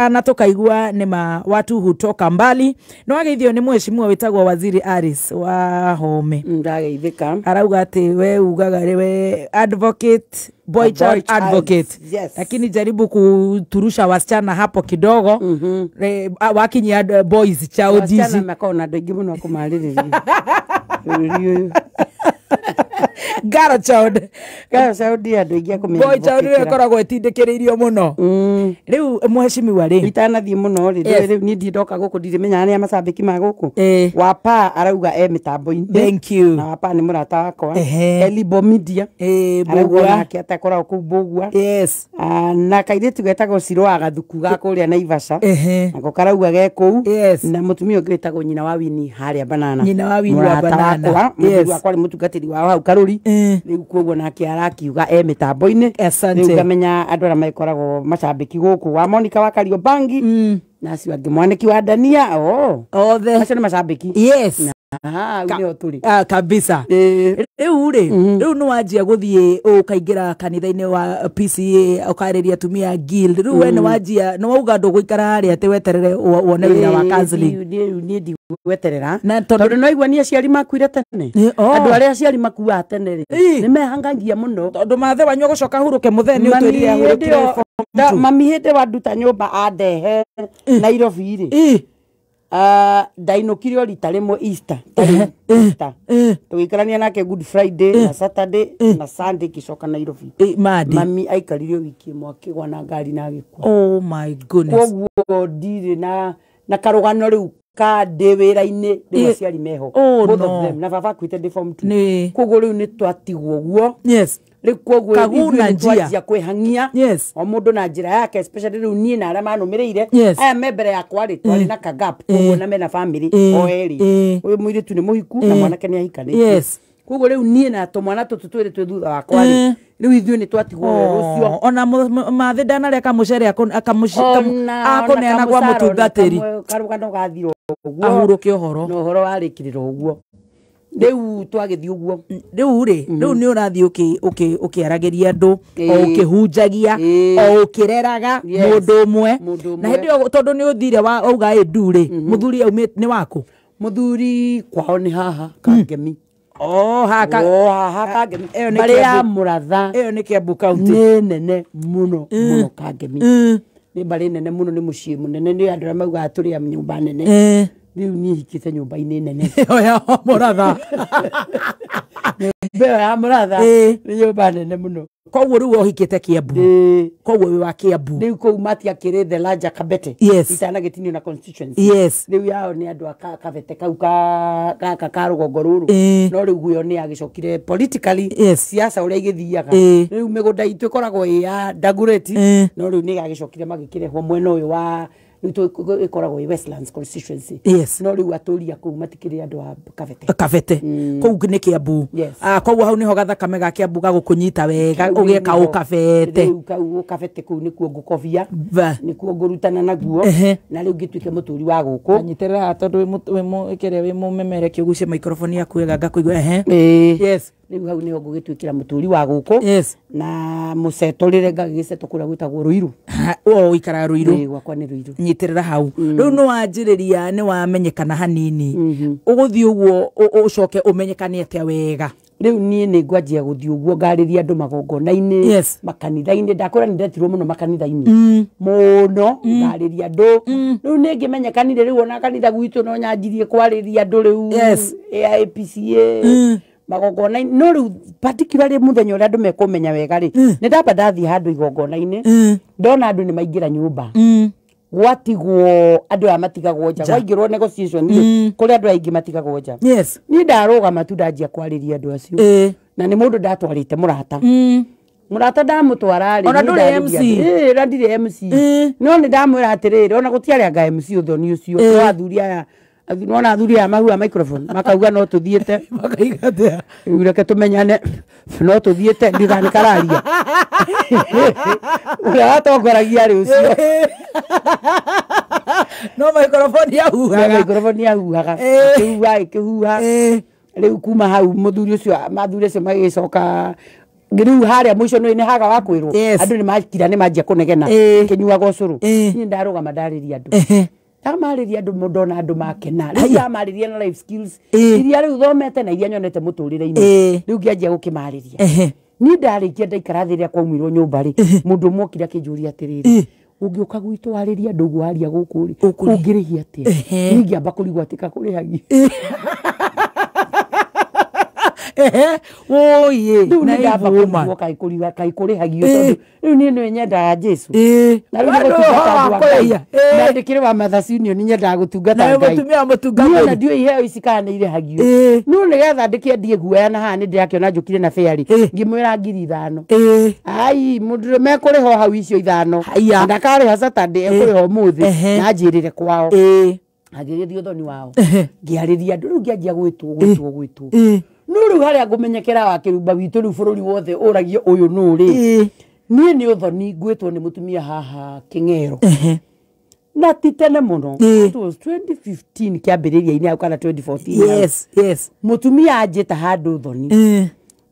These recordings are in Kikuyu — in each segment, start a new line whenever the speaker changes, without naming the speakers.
Na tũkaigua nĩ ma watu hutoka mbali. Nĩ wageithio nĩ mheshimiwa wĩtagwo Waziri Aris wa Home.
Ndageithĩka.
Arauga atĩ we ugaga rĩ we advocate, boy
A boy
child
child,
advocate.
Yes.
Lakini jaribu kuturusha wasichana hapo kidogo. Wakinyia boys child
Wasichana
ici.
makoragwo na andũ aingĩ mũno a kũmarĩrĩria bũrũri ũyũ.
Girl child.
Girl child andũ aingĩ a
Boy child nĩyo
kũmĩadvocatĩra.
ĩkoragwo ĩtindĩkĩrĩirio mũno. Rĩu mheshimiwa rĩ.
Itanathiĩ mũno rĩ, rĩu niĩ ndirĩ ndoka gũkũ, ndirĩmenyaga nĩa macambĩki ma gũkũ. Wapa arauga e mĩtambo-inĩ.
Thank you.
Na Wapa nĩ mũrata wakwa. Elibo Media. Arauga
Mbũgua.
Onake atĩ akoragwo kũu Mbũgua. Ah, na kairĩtu getagwo Ciro wa Gathuku ga kũrĩa Naivasha. Nako karauga ge kũu. Na mũtumia ũngĩ wĩtagwo nyina wa Wini harĩa Banana.
Nyina wa Wini wa
Mũrata
Banana.
wakwa, mũthuri wakwa nĩ mũtungatĩri wao hau Karũri. Rĩu koguo nake arakiuga e mĩtambo-inĩ.
Asante.
Rĩu ngamenya andũ arĩa magĩkoragwo macambĩki gũkũ, wa Monica wa Kariobangi na acio angĩ, mwanĩki wa Dania, oh.
Othe.
Acio nĩ macambĩki. Aha, hau nĩho tũrĩ.
Ah, kabisa. Rĩu rĩ, rĩu nĩ wanjia gũthiĩ ũkaingĩra kanitha-inĩ wa PCA, ũkarĩria atumia guild. Rĩu we nĩ wanjia, nĩ wauga ndũgũikara harĩa atĩ weterere wone wĩra wa counseling.
Rĩu niĩ ndigweterera
Na tondũ
tondũ no igua ni aciari makuire tene.
Oh.
Andũ arĩa aciari makuaga tene rĩ, nĩ mehangagia mũno.
Tondũ mathe wanyu agũcoka hurũke mũthee nĩ
Mami
ũtwĩrire
hĩndĩ
ahurũkire
ĩyo-
form two.
Mami hĩndĩ wanduta nyũmba andehe Nairobi rĩ, ndainũkire o rita rĩmwe Easter, tarĩu Easter. Tũgĩikarania nake Good Friday na Saturday na Sunday, ngĩcoka Nairobi.
Madi.
Mami aikarire o wiki ĩmwe, akĩgwa na ngari na agĩkua.
Oh my goodness.
Koguo ndirĩ na karũgano rĩu ka ndĩ wĩra-inĩ rĩu, aciari meho,
Oh,
both
no.
of them, na baba akuĩte ndĩ form 2. Koguo rĩu nĩ twatigwo ũguo. Rĩu koguo
Kaguna
ithuĩ nĩ
njia.
twanjia kwĩhang'ia o mũndũ na njĩra yake, especially rĩu niĩ na arĩa manũmĩrĩire. Aya me mbere yakwa rĩ, twarĩ na kagap, koguo na mena family o erĩ. Ũyũ mũirĩtu nĩ mũhiku na mwanake nĩ ahikanĩtie. Koguo rĩu niĩ na tũmwana tũtũ twĩrĩ twĩ thutha wakwa rĩ, rĩu ithuĩ nĩ twatigwo werũ ũcio.
Oh, ona mathe ndanarĩa kamũcere akũneana kwa mũtungatĩri.
Karũgano gathira ũguo.
Ahurũke ũhoro.
Na ũhoro warĩkĩrĩra ũguo, rĩu twagĩthiĩ ũguo.
Rĩu rĩ, rĩu nĩ ũrathiĩ ũkĩaragĩria andũ, o ũkĩhunjagia, o ũkĩreraga mũndũ ũmwe.
Mũndũ
Na
ũmwe.
hĩndĩ ĩyo tondũ nĩ ũthire wauga ĩ ndu rĩ, mũthuri aumĩte nĩ waku?
Mũthuri kwao nĩ haha Kangemi.
Oh, haka.
O haha Kangemi.
Ĩyo nĩ
Mbarĩ ya
Kiambu.
Mũratha.
Ĩyo nĩ Kiambu County.
Nĩ nene mũno mũno Kangemi. Nĩ mbarĩ nene mũno, nĩ mũciĩ mũnene, nĩ andũ arĩa maugaga tũrĩ a nyũmba nene. Rĩu niĩ hikĩte nyũmba-inĩ nene.
Ĩyo ya Mũratha.
Nyũmba ĩyo ya Mũratha nĩ nyũmba nene mũno.
Koguo rĩu ũhikĩte Kiambu? Koguo wĩ wa Kiambu?
Rĩu kũu matiakĩrĩ the larger Kabete. Itanagĩtinio na constituency. Rĩu yao nĩ andũ a Kabete kau ka gaka ka rũgongo rũrũ. No rĩu guo nĩ agĩcokire politically, siasa ũrĩa igĩthiaga. Rĩu mĩgũnda itũ ĩkoragwo ĩ ya Dagoretti. No rĩu nĩ yagĩcokire magĩkĩrehwo mwena ũyũ wa rĩu ĩkoragwo ĩ Westlands constituency. No rĩu atũri a kũu matikĩrĩ andũ a Kabete.
Kabete kũu nĩ Kiambu.
Yes.
Ah, koguo hau nĩho gathakame ga Kiambu gagũkũnyita wega.
Kau
ũgeka
nĩho-
ũkabete.
Rĩu kau ũkabete kũu nĩkuo ngũkobia, nĩkuo ngũrutana naguo, na rĩu ngĩtuĩke mũtũri wa gũkũ.
Nyitĩrĩra haha tondũ wĩ kĩrĩa wĩ mũmemerekia, ũgucie microphone yaku wega ngakũigua. Ehe.
Rĩu hau nĩho ngũgĩtuĩkĩra mũtũri wa gũkũ na mũcetũrĩre, ngagĩgĩcetwo kũrĩa gwĩtagwo Rũirũ.
O ũikaraga Rũirũ?
Ĩĩ, gwakwa nĩ Rũirũ.
Nyitĩrĩra hau. Rĩu nĩ wanjĩrĩria, nĩ wamenyekana hanini, ũgũthiĩ ũguo ũcoke ũmenyekane atĩa wega?
Rĩu niĩ nĩ ngwanjia gũthiĩ ũguo ngarĩria andũ magongona-inĩ, makanitha-inĩ. Ndakwĩra nĩ ndetirwo mũno makanitha-inĩ mũno, ngarĩria andũ. Rĩu nĩ ngĩmenyekanire, rĩu ona kanitha gwitũ no nyanjirie kwarĩria andũ rĩu AIPCA magongona-inĩ. No rĩu particularly mũthenya ũrĩa andũ mekũmenya wega rĩ, nĩ ndamba ndathiĩ handũ igongona-inĩ, ndona andũ nĩ maingĩra nyũmba, gwatigwo andũ aya matigagwo nja, gwaingĩrwo negotiation rĩ, kũrĩ andũ aingĩ matigagwo nja. Niĩ ndarũgama tu ndanjia kwarĩria andũ acio, na nĩ mũndũ ndatwarĩte mũrata, mũrata ndamũtwara rĩ,
Ona
niĩ
ndũrĩ
ndarĩria
MC?
Ĩĩ, na ndirĩ MC. No nĩ ndamwĩra atĩrĩrĩ, ona gũtiarĩ anga MC ũthoni ũcio. No athuri aya, nona athuri aya mahuha microphone makauga no tũthiĩte.
Makaiga atĩa?
Rĩu reke tũmenyane, no tũthiĩte ndigani kararia ũrĩa watongoragia rĩ ũcio.
No microphone yahuhaga.
Microphone yahuhaga. Ĩkĩhuha, ĩkĩhuha. Rĩu kuma hau mũthuri ũcio, mathuri acio magĩcoka Rĩu harĩa mũico nĩ haga wa kwĩrwo andũ nĩ makira nĩ manjia kũnegena kĩnyuaga ũcũrũ niĩ ndarũgama ndarĩria andũ ndamarĩria andũ ndona andũ makena rĩu ndamarĩria na life skills iria rĩu thomete na iria nyonete mũtũrĩre-inĩ rĩu ngĩanjia gũkĩmarĩria niĩ ndarĩkia ndaikara thĩ rĩrĩa kwaumirwo nyũmba rĩ mũndũ ũmwe okire akĩnjũria atĩrĩrĩ ũngĩũka gwitũ warĩria andũ ũguo waria gũkũ rĩ ũngĩrĩhia atĩa niĩ ngĩamba kũrigwo atĩ kakũrĩhagia
oye
rĩu nĩ ndamba kũrigwo kaĩ kũrĩhagio tondũ rĩu niĩ nĩ nyendaga Jesũ na rĩu nĩ gũtungata andũ a Ngai na ndĩkĩrĩ wa Mothers Union nyendaga gũtungata Ngai niĩ ona ndiũĩ iheo ici kana nĩ irĩhagio no nĩgetha ndĩkĩendie guoya na haha nĩ ndĩrakĩona njũkire na fare ngĩmwĩra 5,000 ai mũndũ mekũrĩha hau icio 5 ndakarĩha Saturday ekũrĩha ũmũthĩ na anjĩrĩre kwao agĩgĩthiĩ ũthoni wao ngĩarĩria andũ rĩu ngĩanjia gwĩtwo no rĩu harĩa ngũmenyekera wa kĩrumba witũ rĩu bũrũri wothe ũragio ũyũ nũ rĩ niĩ nĩ ũthoni ngwĩtwo nĩ mũtumia haha Kĩng'ero na ti tene mũno it was 2015 kĩambĩrĩria-inĩ hau kana 2014
yes yes
mũtumia anjĩta handũ ũthoni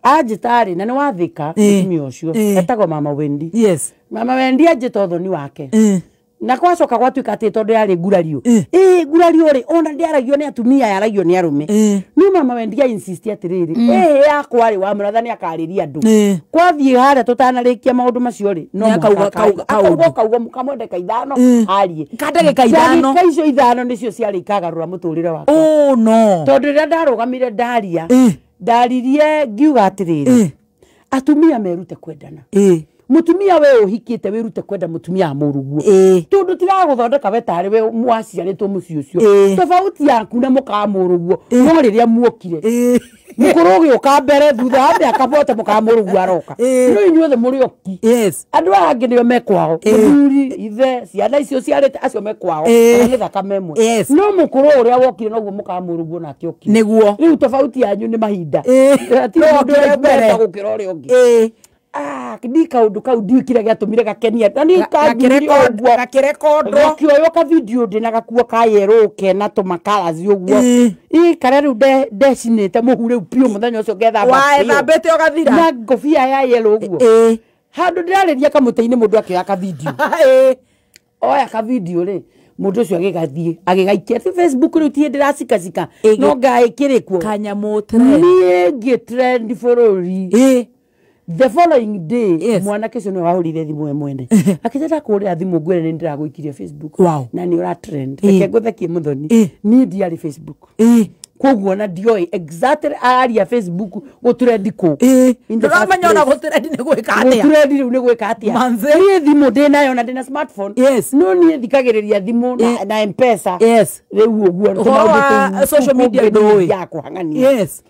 anjĩta rĩ na nĩ wathĩka mũtumia ũcio etagwo Mama Wendi
yes
Mama Wendi anjĩta ũthoni wake na kwacoka gwatuĩka atĩ tondũ yarĩ ngurario ngurario rĩ ona ndĩaragio nĩ atumia yaragio nĩ arũme no Mama Wendi insist atĩrĩrĩ yakwa rĩ wa mũratha nĩ akarĩria andũ kwathiĩ harĩa tũtanarĩkia maũndũ macio rĩ no akauga kamwendeka 5 arie
kandagĩka 5
ndagĩka icio 5 nĩcio ciarĩ ikagarũra mũtũrĩre wakwa
oh no
tondũ rĩrĩa ndarũgamire ndaria ndaririe ngiuga atĩrĩrĩ atumia merute kwendana mutumia we uhikite wirute kwenda mutumia wa muruguo tondu tiragũthondeka we tarĩ we mwaciarĩtwo mũciĩ ũcio tofauti yaku na mũka wa mũrũguo no rĩrĩa muokire mũkũrũ ũgĩũka mbere thutha wa mĩaka bote mũka wa mũrũguo aroka no inyuothe mũrĩ oki andũ aya angĩ nĩo me kwao mũthuri ithe ciana icio ciarĩte acio me kwao ona nĩ thakame ĩmwe no mũkũrũ ũrĩa wokire noguo mũka wa mũrũguo nake okire
nĩguo
rĩu tofauti yanyu nĩ mahinda hatirĩ mũndũ ũrenda gũkĩra ũrĩa ũngĩ ni kaundu kau ndiũ kĩrĩa gĩatũmire gakenia na ni
gakirekondwo
gakĩoywo ka video ndĩ na gakuo ka yerũ kena tũmakaraci ũguo ĩ karĩa rĩu ndecinĩte mũhu rĩu piũ mũthenya ũcio ngethamba
waethambĩte ũgathira
na ngobia ya yerũ ũguo handũ ndĩrarĩria kamũtĩ-inĩ mũndũ akĩoya ka video oya ka video rĩ mũndũ ũcio agĩgathiĩ agĩgaikia ti Facebook rĩu ti ndĩracikacika no ngaĩkĩrĩ kuo
kanyamũ trend
niĩ ngĩ trend bũrũri the following day
yes.
Mwanake ũcio nĩwe wahũrire thimũ we mwene akĩnjĩra kũhũrĩra thimũ ngwĩre nĩ ndĩragũikirie Facebook
wow.
Na nĩ ũra trend reke ngũthekie mũthoni niĩ ndiarĩ Facebook koguo na ndioĩ exactly araria Facebook gũtrendi kũ
ndũramenya ona gũtrendi nĩ gwĩka atĩa
gũtrendi rĩu nĩ gwĩka atĩa niĩ thimũ ndĩnayo na ndĩna smartphone
yes.
No niĩ thikagĩrĩria thimũ na M-Pesa
yes.
Rĩu ũguo
ũhoro wa social media ndũĩ
ya kũhang'ania
yes.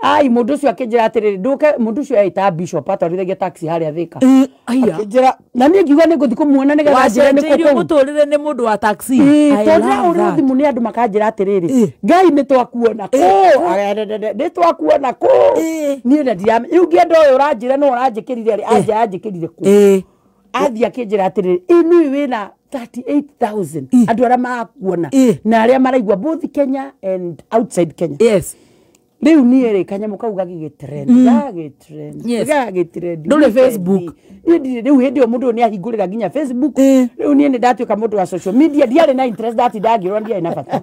Ai mundu ucio akinjira atiriri nduke mundu ucio aita bishop atwarithagia taxi haria Thika akinjira na nie ngiuga ni nguthi kumuona ni getha njire ni
kuku muturire ni mundu wa taxi
tondu ahurira thimu ni andu makanjira atiriri Ngai ni twakuona ku ni twakuona ku nie na ndiramenya riu ngienda uyu uranjira no uranjikirire ri anja anjikirire ku athi akinjira atiriri inui wina 38,000 andu aria marakuona na aria maraigua both Kenya and outside Kenya
yes.
Rĩu niĩ rĩ kanyamũ kau gagĩgĩtrend gagĩtrend gagĩtrend
ndũrĩ Facebook
niĩ ndirĩ rĩu hĩndĩ ĩyo mũndũ ũyũ nĩ ahingũrĩra nginya Facebook rĩu niĩ nĩ ndatuĩka mũndũ wa social media ndiarĩ na interest ndatinda ngĩrora ndiarĩ na bata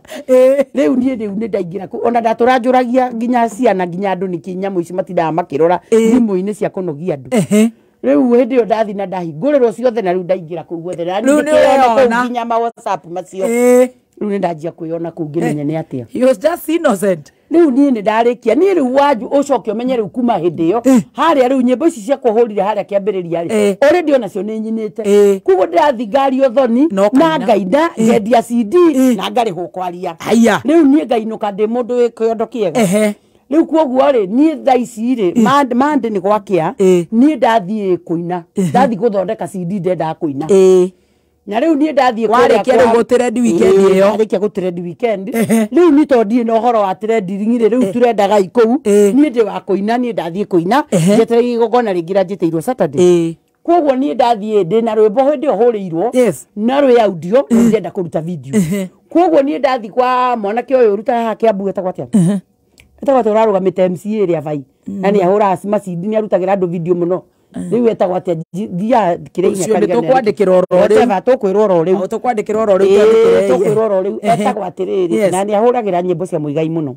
rĩu niĩ rĩu nĩ ndaingĩra kũu ona ndatũra njũragia nginya ciana nginya andũ nĩkĩ nyamũ ici matindaga makĩrora thimũ-inĩ cia kũnogia andũ rĩu hĩndĩ ĩyo ndathi na ndahingũrĩrwo ciothe na rĩu ndaingĩra kũu guothe na
Rĩu nĩ ũreyona
nginya ma WhatsApp macio rĩu nĩ ndanjia kwĩyona kũu ngĩmenya nĩ atĩa
he was just innocent
riu nie ni ndarikia nie riu wanju ucoke umenye riu kuma hindi iyo haria riu nyimbo ici ciakwa hurire haria kiambiriria ri already onacio ni nyinite kuguo ndirathi ngari uthoni na ngaina ngendia CD na ngarihwo kwaria riu nie ngainuka ndi mundu wi kiondo kiega riu kuoguo ri nie thaa ici ri mande ni gwakia nie ndathie kuina ndathi guthondeka CD ndendaga kuina na riu nie ndathie
warikia riu gũtrendi weekend iyo
warikia gũtrendi weekend riu ni to ndie na ũhoro wa trending ri riu turendaga ikũu nie ndi wa kũina nie ndathie kũina njetereire igongona rĩngĩ ranjĩtĩirwo Saturday koguo nie ndathie ndi na rwĩmbo hĩndĩ ĩyo hũrĩirwo na rwĩ audio ndĩrenda kũruta video koguo nie ndathi kwa mwanake ũyũ ũrutaga haha Kiambu etagwo atĩa etagwo atĩa ũrarũgamĩte MCA ĩrĩa vai Na nĩ ahũraga macindi, nĩ arutagĩra andũ video mũno. Rĩu etagwo atĩa? Thia kĩrĩa
Ũcio nĩ tũkwandĩkĩra oro rĩu.
Tũkwĩrwo oro rĩu.
O tũkwandĩkĩra oro rĩu, twandĩkĩre.
Tũkwĩrwo oro rĩu. Etagwo atĩrĩrĩ, na nĩ ahũragĩra nyĩmbo cia Mũigai mũno.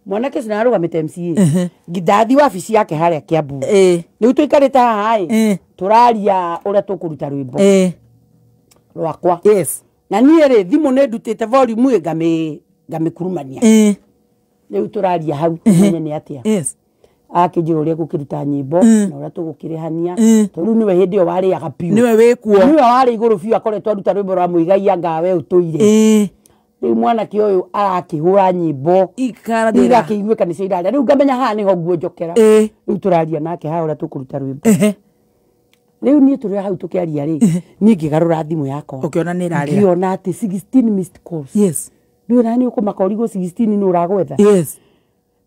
Mwanake ũcio nĩarũgamĩte MCA. Ndathi wabici yake harĩa Kiambu. Rĩu tũikarĩte haha ĩ, tũraria ũrĩa tũkũruta rwĩmbo rwakwa. Na niĩ rĩ, thimũ nĩ ndutĩte volume ĩ, ngamĩkurumania. Rĩu tũraria hau menye nĩ atĩa. Akĩnjĩra ũrĩa gũkĩruta nyĩmbo na ũrĩa tũgũkĩrĩhania, tondũ rĩu nĩwe hĩndĩ ĩyo warĩaga biũ.
Nĩwe wĩkuo.
Nĩwe warĩ igũrũ biũ, akoretwo aruta rwĩmbo rwa Mũigai anga we ũtũire. Rĩu mwanake ũyũ arakĩhũra nyĩmbo
Ikaranĩra.
Igakĩiguĩka nĩcio iraria. Rĩu ngamenya haha nĩho nguo njokera. Rĩu tũraria nake haha ũrĩa tũkũruta rwĩmbo. Rĩu niĩ tũrĩ hau tũkĩaria rĩ, niĩ ngĩgarũra thimũ yakwa.
Ũkĩona nĩ ĩrarĩra.
Ngĩona atĩ 16 missed calls. Rĩu na nĩ ũkũmaka ũrigwo 16 nĩ ũragwetha.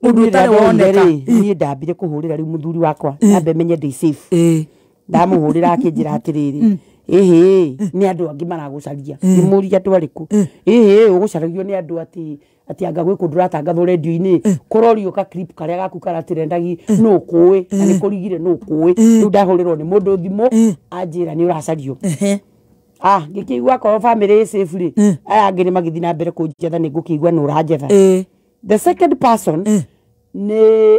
Ũndũ ũtarĩ woneka.
Niĩ ndambire kũhũrĩra rĩu mũthuri wakwa, nyambe menye ndĩ safe. Ndamũhũrĩra akĩnjĩra atĩrĩrĩ, ĩhĩ, nĩ andũ angĩ maragũcaria. Ngĩmũria andũ arĩkũ? Ĩhĩ, ũgũcaragio nĩ andũ atĩ atĩ anga gwĩ kũndũ ũratangathwo rendio-inĩ, kũrorio ka clip karĩa gaku karatirendagi nũ ũkũĩ, na nĩ kũrigire nũ ũkũĩ. Rĩu ndahũrĩrwo nĩ mũndũ thimũ anjĩra nĩ ũracario. Ngĩkĩigua akorwo bamĩrĩ ĩ safe rĩ, aya angĩ nĩ magĩthiĩ na mbere kũnjetha, nĩ ngũkĩigua nĩ ũranjetha. The second person nĩ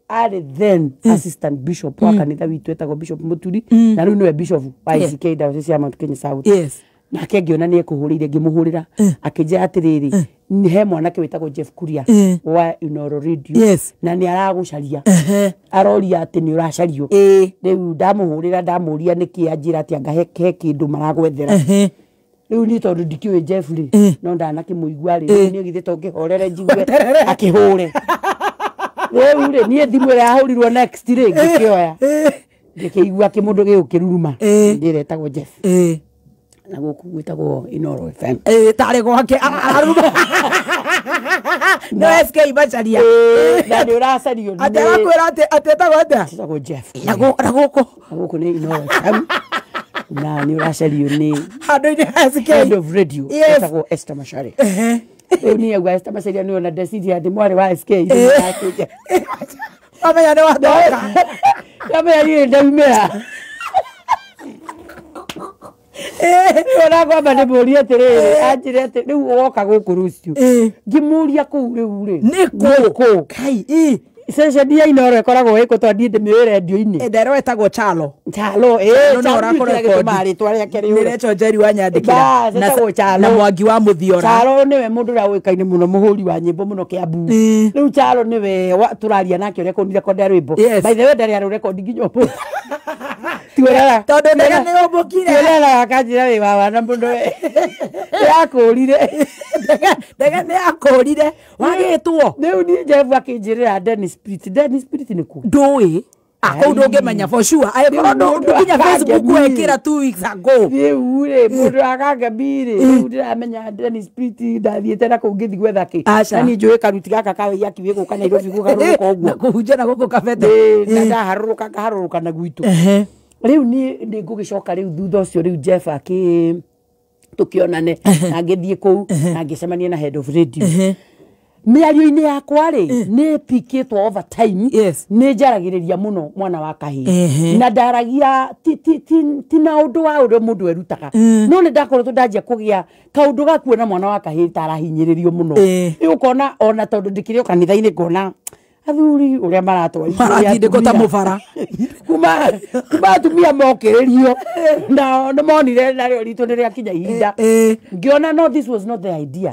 arĩ then assistant bishop wa kanitha witũ, etagwo Bishop Mũturi, na rĩu nĩwe bishop wa ICK Diocese ya Mount Kenya South. Nake ngĩona nĩ ekũhũrĩire, ngĩmũhũrĩra akĩnjĩra atĩrĩrĩ, nĩ he mwanake wĩtagwo Jeff Kuria wa Inooro Radio na nĩ aragũcaria, aroria atĩ nĩ ũracario. Rĩu ndamũhũrĩra ndamũria nĩkĩ, anjĩra atĩ anga he kĩndũ maragwethera. Rĩu niĩ tondũ ndikĩũĩ Jeff rĩ, no ndanakĩmũigua rĩ, rĩu niĩ githĩ to ngĩhorere njigue akĩhũre. Rĩu rĩ, niĩ thimũ ĩrĩa yahũrirwo next rĩ, ngĩkĩoya ngĩkĩigua kĩmũndũ gĩgũkĩruruma, ndĩretagwo Jeff na gũkũ gwĩtagwo Inooro FM.
Tarĩ gwake araruma no SK Macharia.
Na nĩ ũracario.
Atĩ arakwĩra atĩ etagwo atĩa?
Etagwo Jeff.
Na gũkũ?
Na gũkũ nĩ Inooro FM na nĩ ũracario nĩ
handũ-inĩ ha SK
head of radio etagwo Esther Macharia. Rĩu niĩ auga Esther Macharia nĩ ona ndeciria atĩ mwarĩ wa SK.
Wamenya nĩ watoka.
Ndamenya niĩ ndaumĩra. Ona kwamba ndĩmũrie atĩrĩrĩ, anjĩre atĩ rĩu woka gũkũ rũciũ. Ngĩmũria kũu rĩu rĩ,
nĩ kũ?
Kai station ya Inooro ĩkoragwo ĩkũ, tondũ niĩ ndĩmĩũĩ rendio-inĩ.
Nderwo etagwo Chalo.
Chalo,
Chalo
Chalo
ũrakũrekondi.
rĩtwa rĩake
Nĩ
rĩũre.
Rachel Njeri wanyandĩkĩra.
Bas, etagwo Chalo.
Na Mwangi wa Mũthiora.
Chalo nĩwe mũndũ ũrĩa ũĩkaine mũno, mũhũri wa nyĩmbo mũno Kiambu. Rĩu Chalo nĩwe tũraria nake ũrĩa kũnirekondea rwĩmbo. By the way, ndarĩ arũrekondi nginya ũmũthĩ.
Tondũ ndege nĩ ũmbũkire.
Tiwerera akanjĩra wĩ wa wana mũno we. Yakũrire.
Ndege nĩ yakũrire. Wagĩtwo.
Rĩu niĩ Jeff akĩnjĩrĩra Dennis Spirit. Dennis Spirit nĩ kũ?
Ndũĩ. Kũu ndũngĩmenya for sure. Angĩkorwo ndũkinya Facebook wekĩra 2 weeks ago.
Rĩu rĩ, mũndũ akangemi rĩ, rĩu ndĩramenya Dennis Spirit ndathiĩte na kũu ngĩthiĩ gwetha kĩ.
Aca.
Na niĩ njũĩ karuti gaka ka wĩyaki wĩ gũka Nairobi gũgarũrũka ũguo.
Na kũhunjia na gũkũ kabete.
Na ndaharũrũka ngaharũrũka na gwitũ. Rĩu niĩ nĩ ngũgĩcoka rĩu thutha ũcio rĩu Jeff akĩ tũkĩonane na ngĩthiĩ kũu na ngĩcemania na head of radio. Mĩario-inĩ yakwa rĩ, nĩ pikĩtwo over time. Nĩ njaragĩrĩria mũno mwana wa kahĩĩ. Na ndaragia ti na ũndũ wa ũrĩa mũndũ erutaga. No nĩ ndakoretwo ndanjia kũgĩa kaũndũ ga kuona mwana wa kahĩĩ ta arahinyĩrĩrio mũno. Rĩu ũkona ona tondũ ndĩkĩrĩ o kanitha-inĩ ngona athuri ũrĩa maratwarithia
Maratindĩkwo ta mũbara.
Kuma atumia mokĩrĩrio na nĩ monire narĩo ritũ nĩ rĩakinya ihinda. Ngĩona no, this was not the idea.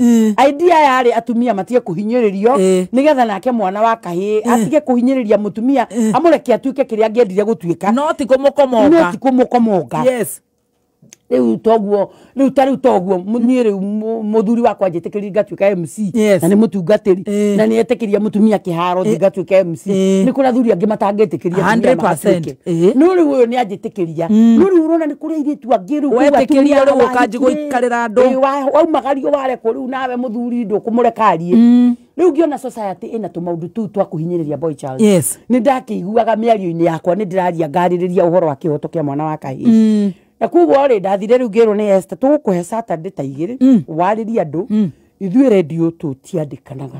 Idea yarĩ atumia matige kũhinyĩrĩrio, nĩgetha nake mwana wa kahĩĩ atige kũhinyĩrĩria mũtumia, amũreke atuĩke kĩrĩa angĩendire gũtuĩka.
No ti kũmũkomonga.
No ti kũmũkomonga. Rĩu toguo, rĩu ta rĩu toguo, niĩ rĩu mũthuri wakwa anjĩtĩkĩririe ngatuĩka MC. Na nĩ mũtungatĩri. Na nĩ etĩkĩria mũtumia kĩharo thiĩ ngatuĩka MC. Nĩ kũrĩ athuri angĩ matangĩtĩkĩria atumia
100%.
magatuĩke. No rĩu ũyũ nĩ anjĩtĩkĩria. No rĩu ũrona nĩ kũrĩ airĩtu angĩ rĩu kũu
Wetĩkĩria
atumia
rĩu ũkanji
wahikire.
gũikarĩra andũ.
Waumagario warekwo rĩu nawe mũthuri ndũkũmũreka arie. Rĩu ngĩona society ĩna tũmaũndũ tũu twa kũhinyĩrĩria boy child. Nĩ ndakĩiguaga mĩario-inĩ yakwa nĩ ndĩraria ngarĩrĩria ũhoro wa kĩhoto kĩa mwana wa kahĩĩ. Na koguo rĩ, ndathire rĩu ngĩrwo nĩ Esther tũgũkũhe Saturday ta igĩrĩ warĩrie andũ. Ithuĩ radio tũtiandĩkanaga.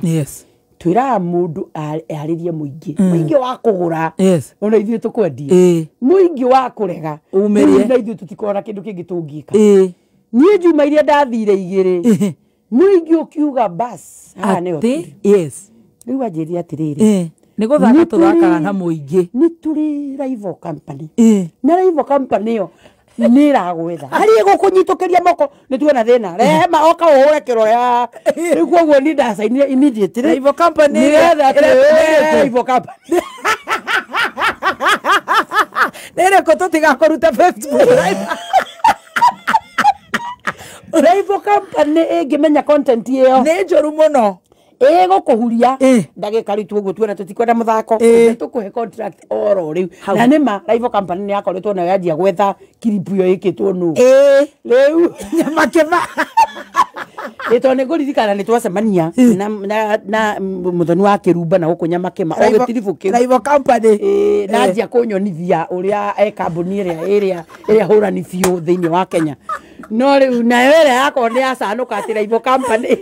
Twĩraga mũndũ arĩrie mũingĩ. Mũingĩ wa kũgũra.
Yes.
Ona ithuĩ tũkwendia. Mũingĩ wa kũrega.
Umĩrie.
Na ithuĩ tũtikoragwo na kĩndũ kĩngĩ tũngĩka. Niĩ njuma iria ndathire igĩrĩ. Mũingĩ ũkiuga bas. Haha nĩho tũrĩ.
Yes.
Rĩu anjĩrire atĩrĩrĩ.
Nĩ gũthaka tũthakaga na mũingĩ.
Nĩ tũrĩ rival company. Na rival company ĩyo nĩ ĩragwetha. Harĩ ĩgũkũnyitũkĩria moko nĩ tuona thĩna. Rehema oka ũhũre kĩrore haha. Rĩu koguo niĩ ndacainire immediately.
Rival company
Nĩgetha atĩ rival company.
Nĩ ĩrĩkũ tũtigakũruta Facebook live?
Rival company ĩngĩmenya content ĩyo.
Nĩ njũru mũno.
Ĩgũkũhuria ndagĩka rĩu ũguo tuona tũtikwenda mũthako tũkũhe contract oro rĩu na nĩma rival company nĩ yakoretwo nayo yanjia gwetha clip ĩyo ĩkĩtwo nũ rĩu
Nyamakĩma
tondũ nĩ ngũririkana nĩ twacemania na mũthoni wa Kĩrumba na gũkũ Nyamakĩma o gĩtiribũ kĩu
rival company
na anjia kũnyonithia ũrĩa kambuni ĩrĩa ĩrĩa hũrani biũ thĩinĩ wa Kenya no rĩu nayo ĩrĩa yakwa nĩ yacanũka atĩ rival company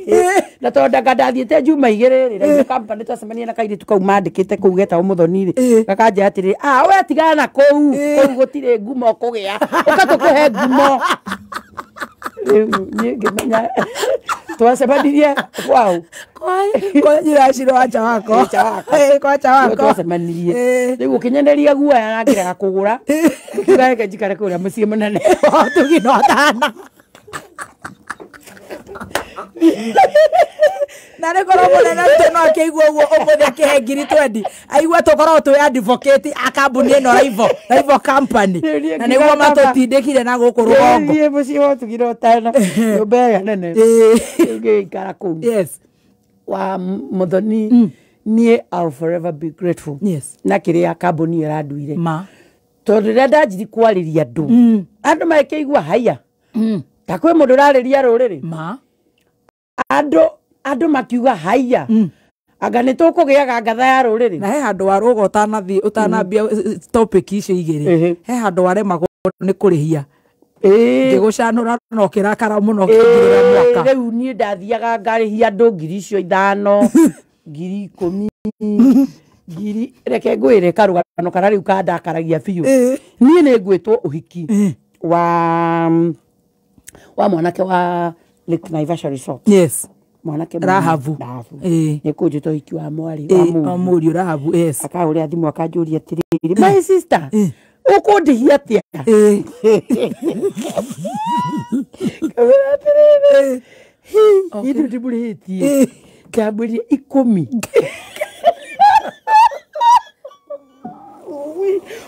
na tondũ ndanga ndathiĩte njuma igĩrĩ rĩ rival company twacemania na kairĩtu kau mandĩkĩte kũu getagwo Mũthoni rĩ gakanjĩra atĩrĩrĩ we tigana na kũu kũu gũtirĩ ngumo ũkũgĩa ũka tũkũhe ngumo rĩu niĩ ngĩmenya twacemanirie kwao
kwa njĩra ciro wa Chawako kwa Chawako
twacemanirie rĩu ũkĩnyenderia guoya na ngĩrega kũgũra ngiuga reke njikare kũrĩa mũciĩ mũnene
tũgino atana na nĩ korwo mũnene witũ no akĩigua ũguo ũmũthĩ akĩhe ngiri 20 aigua tũkoragwo twĩ advocate a kambuni ĩno rival company na nĩguo matũtindĩkire na gũkũ rũgongo
niĩ mũciĩ wa Tugino Tana nyũmba ĩrĩa nene ngĩikara kũu
yes
wa Mũthoni niĩ I'll forever be grateful
yes
na kĩrĩa kambuni ĩyo ĩranduire
ma
tondũ rĩrĩa ndanjirie kwarĩria andũ andũ makĩigua haiya ta kwĩ mũndũ ũrarĩria rũrĩrĩ
ma
andũ makiuga haiya anga nĩ tũkũgĩaga ngatha ya rũrĩrĩ
na he handũ warũga ũtanathiĩ ũtanambia topic icio igĩrĩ he handũ waremagwo nĩ kũrĩhia ngĩgũcanũra na ũkĩrakara mũno ũkĩngirĩra mwaka
rĩu niĩ ndathiaga ngarĩhia andũ ngiri icio 5 ngiri 10 ngiri reke ngwĩre karũgano karĩa rĩu kandakaragia biũ niĩ nĩ ngwĩtwo ũhiki wa mwanake wa Lake Naivasha Resort
yes
mwanake
Rahabu
nĩ kũnjĩtwo ũhiki wa mwarĩ
wa mũriũ Rahabu yes
akahũrĩra thimũ akanjũria atĩrĩrĩ my sister ũkũndĩhia atĩa ngamwĩra atĩrĩrĩ niĩ ndimũrĩhĩtie ndamwĩrire 10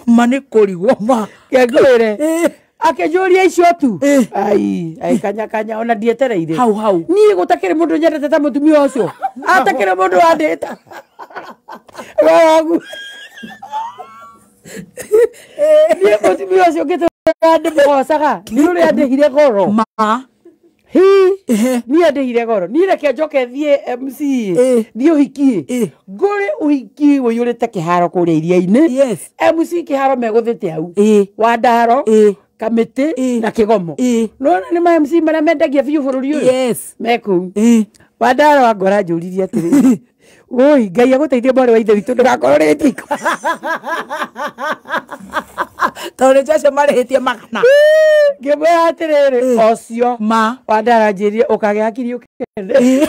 ma nĩ kũrigwo ma
ngwĩre akĩnjũria icio tu ai ai kanya kanya ona ndietereire
hau hau
niĩ gũtakĩrĩ mũndũ nyendete ta mũtumia ũcio atakĩrĩ mũndũ wandĩta wagu niĩ mũtumia ũcio ngĩtũra ndĩmũgocaga nĩ ũrĩa andĩhire goro
ma
hi niĩ andĩhire goro niĩ reke njoke thiĩ MC thiĩ ũhiki ngũrĩ ũhiki ũiyũrĩte kĩharo kũrĩa iria-inĩ
yes
MC kĩharo megũthĩte hau Wandaro Kamĩtĩ na Kĩgomo nona nĩ ma MC marĩa mendagia biũ bũrũri ũyũ
yes
me kũu Wandaro angora njũririe atĩrĩrĩ woi Ngai agũteithie mwarĩ wa ithe witũ ndũgakorwo rĩtiko
tondũ nĩcio acio marĩhĩtie magana
ngĩmwĩra atĩrĩrĩ ocio
ma
Wandaro anjĩrire ũkagĩa hakiri ũkende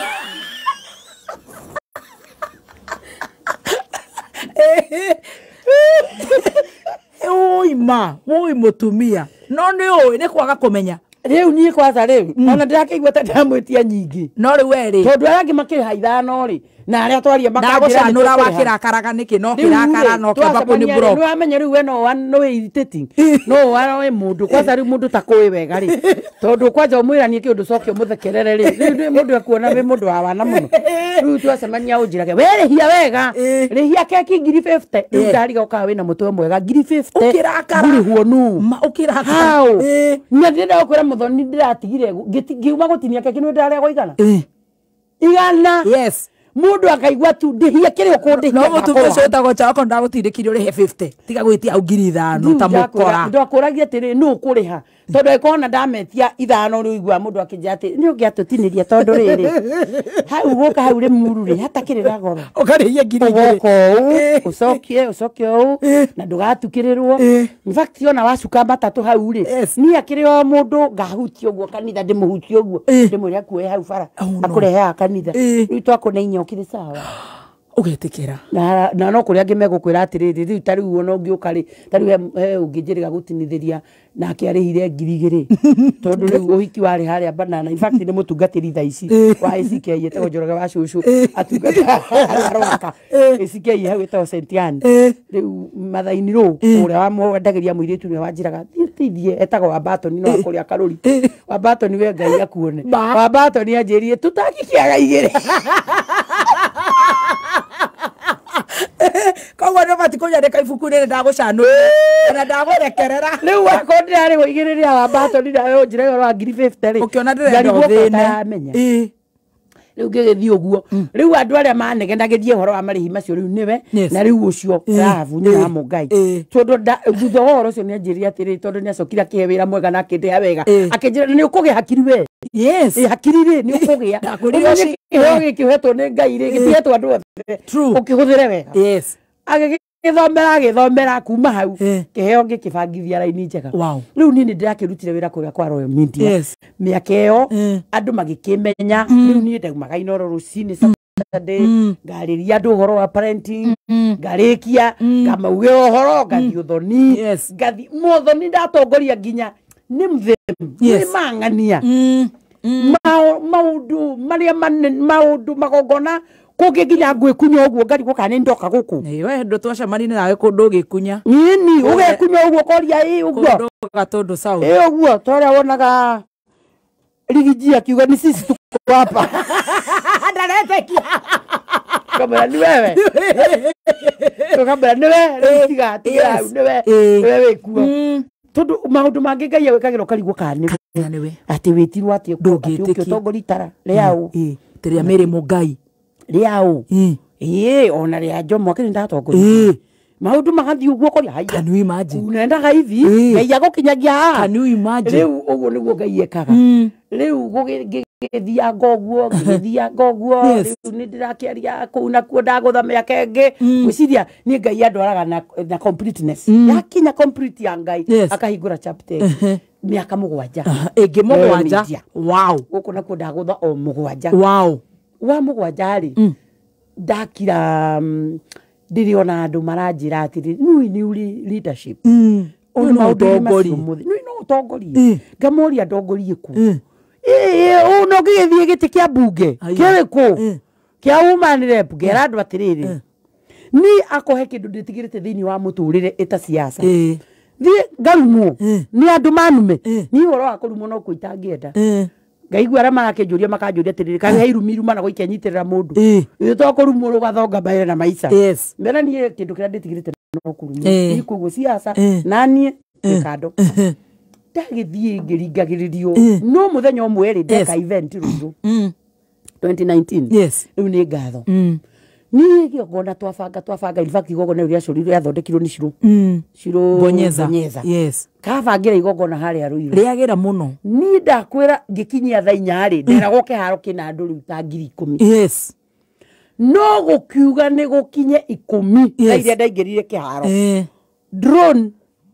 Oi ma woi mũtumia no nĩ ũĩ nĩ kwaga kũmenya
rĩu niĩ kwanza rĩu ona ndĩrakĩigua ta ndĩramwĩtia nyingĩ
no rĩu we rĩ
tondũ arĩa angĩ makĩrĩha 5 rĩ na arĩa twaria makanjĩra
ndagũcanũra wakĩrakaraga nĩkĩ no kĩrakara no kĩamba kũnĩ block
nĩ wamenya rĩu we no wĩ irritating no wĩ mũndũ kwanza rĩu mũndũ takũĩ wega rĩ tondũ kwanja ũmwĩranie kĩũndũ coke ũmũthekerere rĩ rĩu nĩ mũndũ ekuona wĩ mũndũ wa wana mũno rĩu twacemania ũnjĩrage we rĩhia wega rĩhia keki ngiri 50 rĩu ndariga ũkaga wĩna mũtwe mwega ngiri 50
ũkĩrakara
ngũrĩhwo nũ
ma ũkĩrakara
how na ndĩrenda gũkwĩra Mũthoni ndĩratigire ngiuma gũtinia keki nĩ ndĩrarĩa igana igana
yes
mundu akaigua tu ndihia kiri ukundihia
no mutumia ucio wetagwo Chawako ndagutindikire urihe 50 tiga gwitia au ngiri 5 ta mukora
ndakuragia atiri nu ukuriha Tondu ikona ndametia ithano ri igua mundu akinjira ati ni ungiatutiniria tondu riri hau guka hau Limuru ri hatakirira goro
ukarihia ngiri igiri
ugoka ucokie ucokie uu na ndugatukirirwo. In fact ona wacuka matatu hau ri ni akiri o mundu ngahutia uguo kanitha ndimuhutie uguo ndimwire akuoe hau bara akurehe kanitha riu twakuna inya ukiri sawa
ugetikira
na no kuria angi megukwira atiriri riu ta riu ona ungiuka ri ta riu he ungijiriga gutinithiria nake arihire ngiri igiri tondu riu uhiki wari haria banana. In fact ni mutungatiri thaa ici wa ACK yetagwo Njoroge wa cucu atungata arwaka ACK hau etagwo St Anne riu mathaini ru uria wamwendagiria muiritu ni wanjiraga tithie etagwo wa Batoni no akuria karuri wa Batoni we Ngai akuone wa Batoni anjirie tutakikiaga igiri
koguo no bati kunyandika ibuku rĩrĩ ndagũcanũ kana ndagũrekerera
rĩu wakorwo ndĩrarĩhwo igĩrĩ rĩa wa Batoni nawe ũnjĩre ũhoro wa ngiri 50 rĩ
ũkĩona ndĩrenda ũthĩne
rĩu ngĩgĩthiĩ ũguo rĩu andũ arĩa manegenagĩria ũhoro wa marĩhi macio rĩu nĩwe na rĩu ũcio Rahabu nyina wa Mũngai tondũ thutha wa ũhoro ũcio nĩanjĩrire atĩrĩrĩ tondũ nĩacokire akĩhe wĩra mwega na akĩndĩha wega akĩnjĩra nĩ ũkũgĩa hakiri we.
Yes.
Hakiri rĩ nĩ ũkũgĩa kĩheo gĩkĩ ũhetwo nĩ Ngai rĩ gĩtihetwo andũ othe ũkĩhũthĩre wega.
Yes.
Agĩgĩthomera agĩthomera kuma hau kĩheo ngĩkĩbangithia raini njega. Rĩu niĩ nĩ ndĩrakĩrutire wĩra kũrĩa kwa Royal Media mĩaka ĩyo andũ magĩkĩmenya. Rĩu niĩ ndaumaga Inooro rũcinĩ Saturday ngarĩria andũ ũhoro wa parenting ngarĩkia ngamauge ũhoro ngathiĩ ũthoni ngathiĩ mothoni ndatongoria nginya nĩ mthemu nĩ mang'ania maundu maria maundu magongona kungi nginya ngwikunya uguo ngarigwo kana ndoka guku
we ndu twacemania nawe kundu ugikunya
nini ugekunya uguo koria ii uguo
kundu gatundu south
ii uguo toria wonaga rigiji akiuga ni sisi tuko hapa
ndaretekia
kamera ni wewe kamera ni wewe tiga tiga ni wewe wewe wikuo tondu maundu mangi Ngai agwikagirwo karigwo kana
niwe
ati witirwo ati
ndungitikia
utongoria itara riau
tiria miri Mũngai
riau ii ona ria Jomo akiri ndatongoria maundu magathi uguo koria haya.
Can you imagine
unendaga hivi Ngai agukinyagia haha.
Can you imagine
riu uguo niguo Ngai ekaga riu gugithianga uguo ngigithianga uguo riu ni ndirakiaria kuu nakuo ndagutha miaka ingi gwiciria ni Ngai andwaraga na completeness yakinya complete ya Ngai akahingura chapter miaka mugwanja
ingi mugwanja. Wow.
Guku nakuo ndagutha o mugwanja.
Wow.
Wa mugwanja ri ndakira ndiriona andu maranjira atiri nui ni uri leadership
no utongorie
nui no utongorie ngamoria ndongorie ku no ngigithie giti kia bunge kiriku kia woman rep ngera andu atiriri ni akohe kindu nditigirite thiini wa muturire ita siasa thie ngarumwo ni andu manume ni uhoro wa kurumwo no kuitangienda ngaigua aria marakinjuria makanjuria atiriri kana he irumi irumana goikia nyitirira mundu ithu to kurumwo rugathonga mbere na maica. Mbere nie kindu kiria nditigirite no kurumwo ni koguo siasa na nie kando ndagithie ngiringagiririo no muthenya umwe ri ndeka event Ruiru 2019.
Yes.
Riu ni ngatho ni gĩgongona twabanga in fact igongona rĩu rĩacorirwo rĩathondekirwo nĩ Shiro Shiro
Bonyeza. Yes.
Kabangira igongona harĩa Ruiru
rĩagĩra mũno
ni ndakwĩra ngĩkinyia thaa inya rĩ nderagwo kĩharo kĩna andũ rĩu ta ngiri ikũmi.
Yes.
No gũkiuga nĩ gũkinye ikũmi thaa iria ndaingĩrire kĩharo drone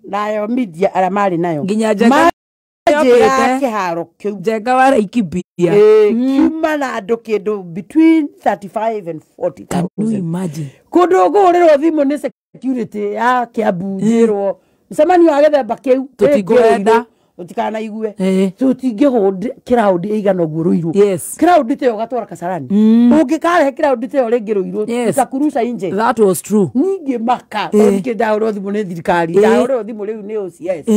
nayo media arĩa marĩ nayo
nginya Njenga
kĩharo kĩu
Njenga wa Laikipia
kiuma na andũ kĩndũ between 35 and 40,000.
Can you imagine
kũndũ ngũhũrĩrwo thimũ nĩ security ya Kiambu njĩrwo mũcemanio wa gĩthemba kĩu
tũtingũwenda
tũtikanaigue tũtingĩhũnd kĩraũndi ĩigana ũguo Ruiru.
Yes.
Kĩraũndi ta ĩyo ũgatwara Kasarani ũngĩkarehe kĩraũndi ta ĩyo rĩngĩ Ruiru itakuruca inje.
That was true.
Ningĩ maka tondũ ningĩ ndahũrĩrwo thimũ nĩ thirikari ndahũrĩrwo thimũ rĩu nĩ OCS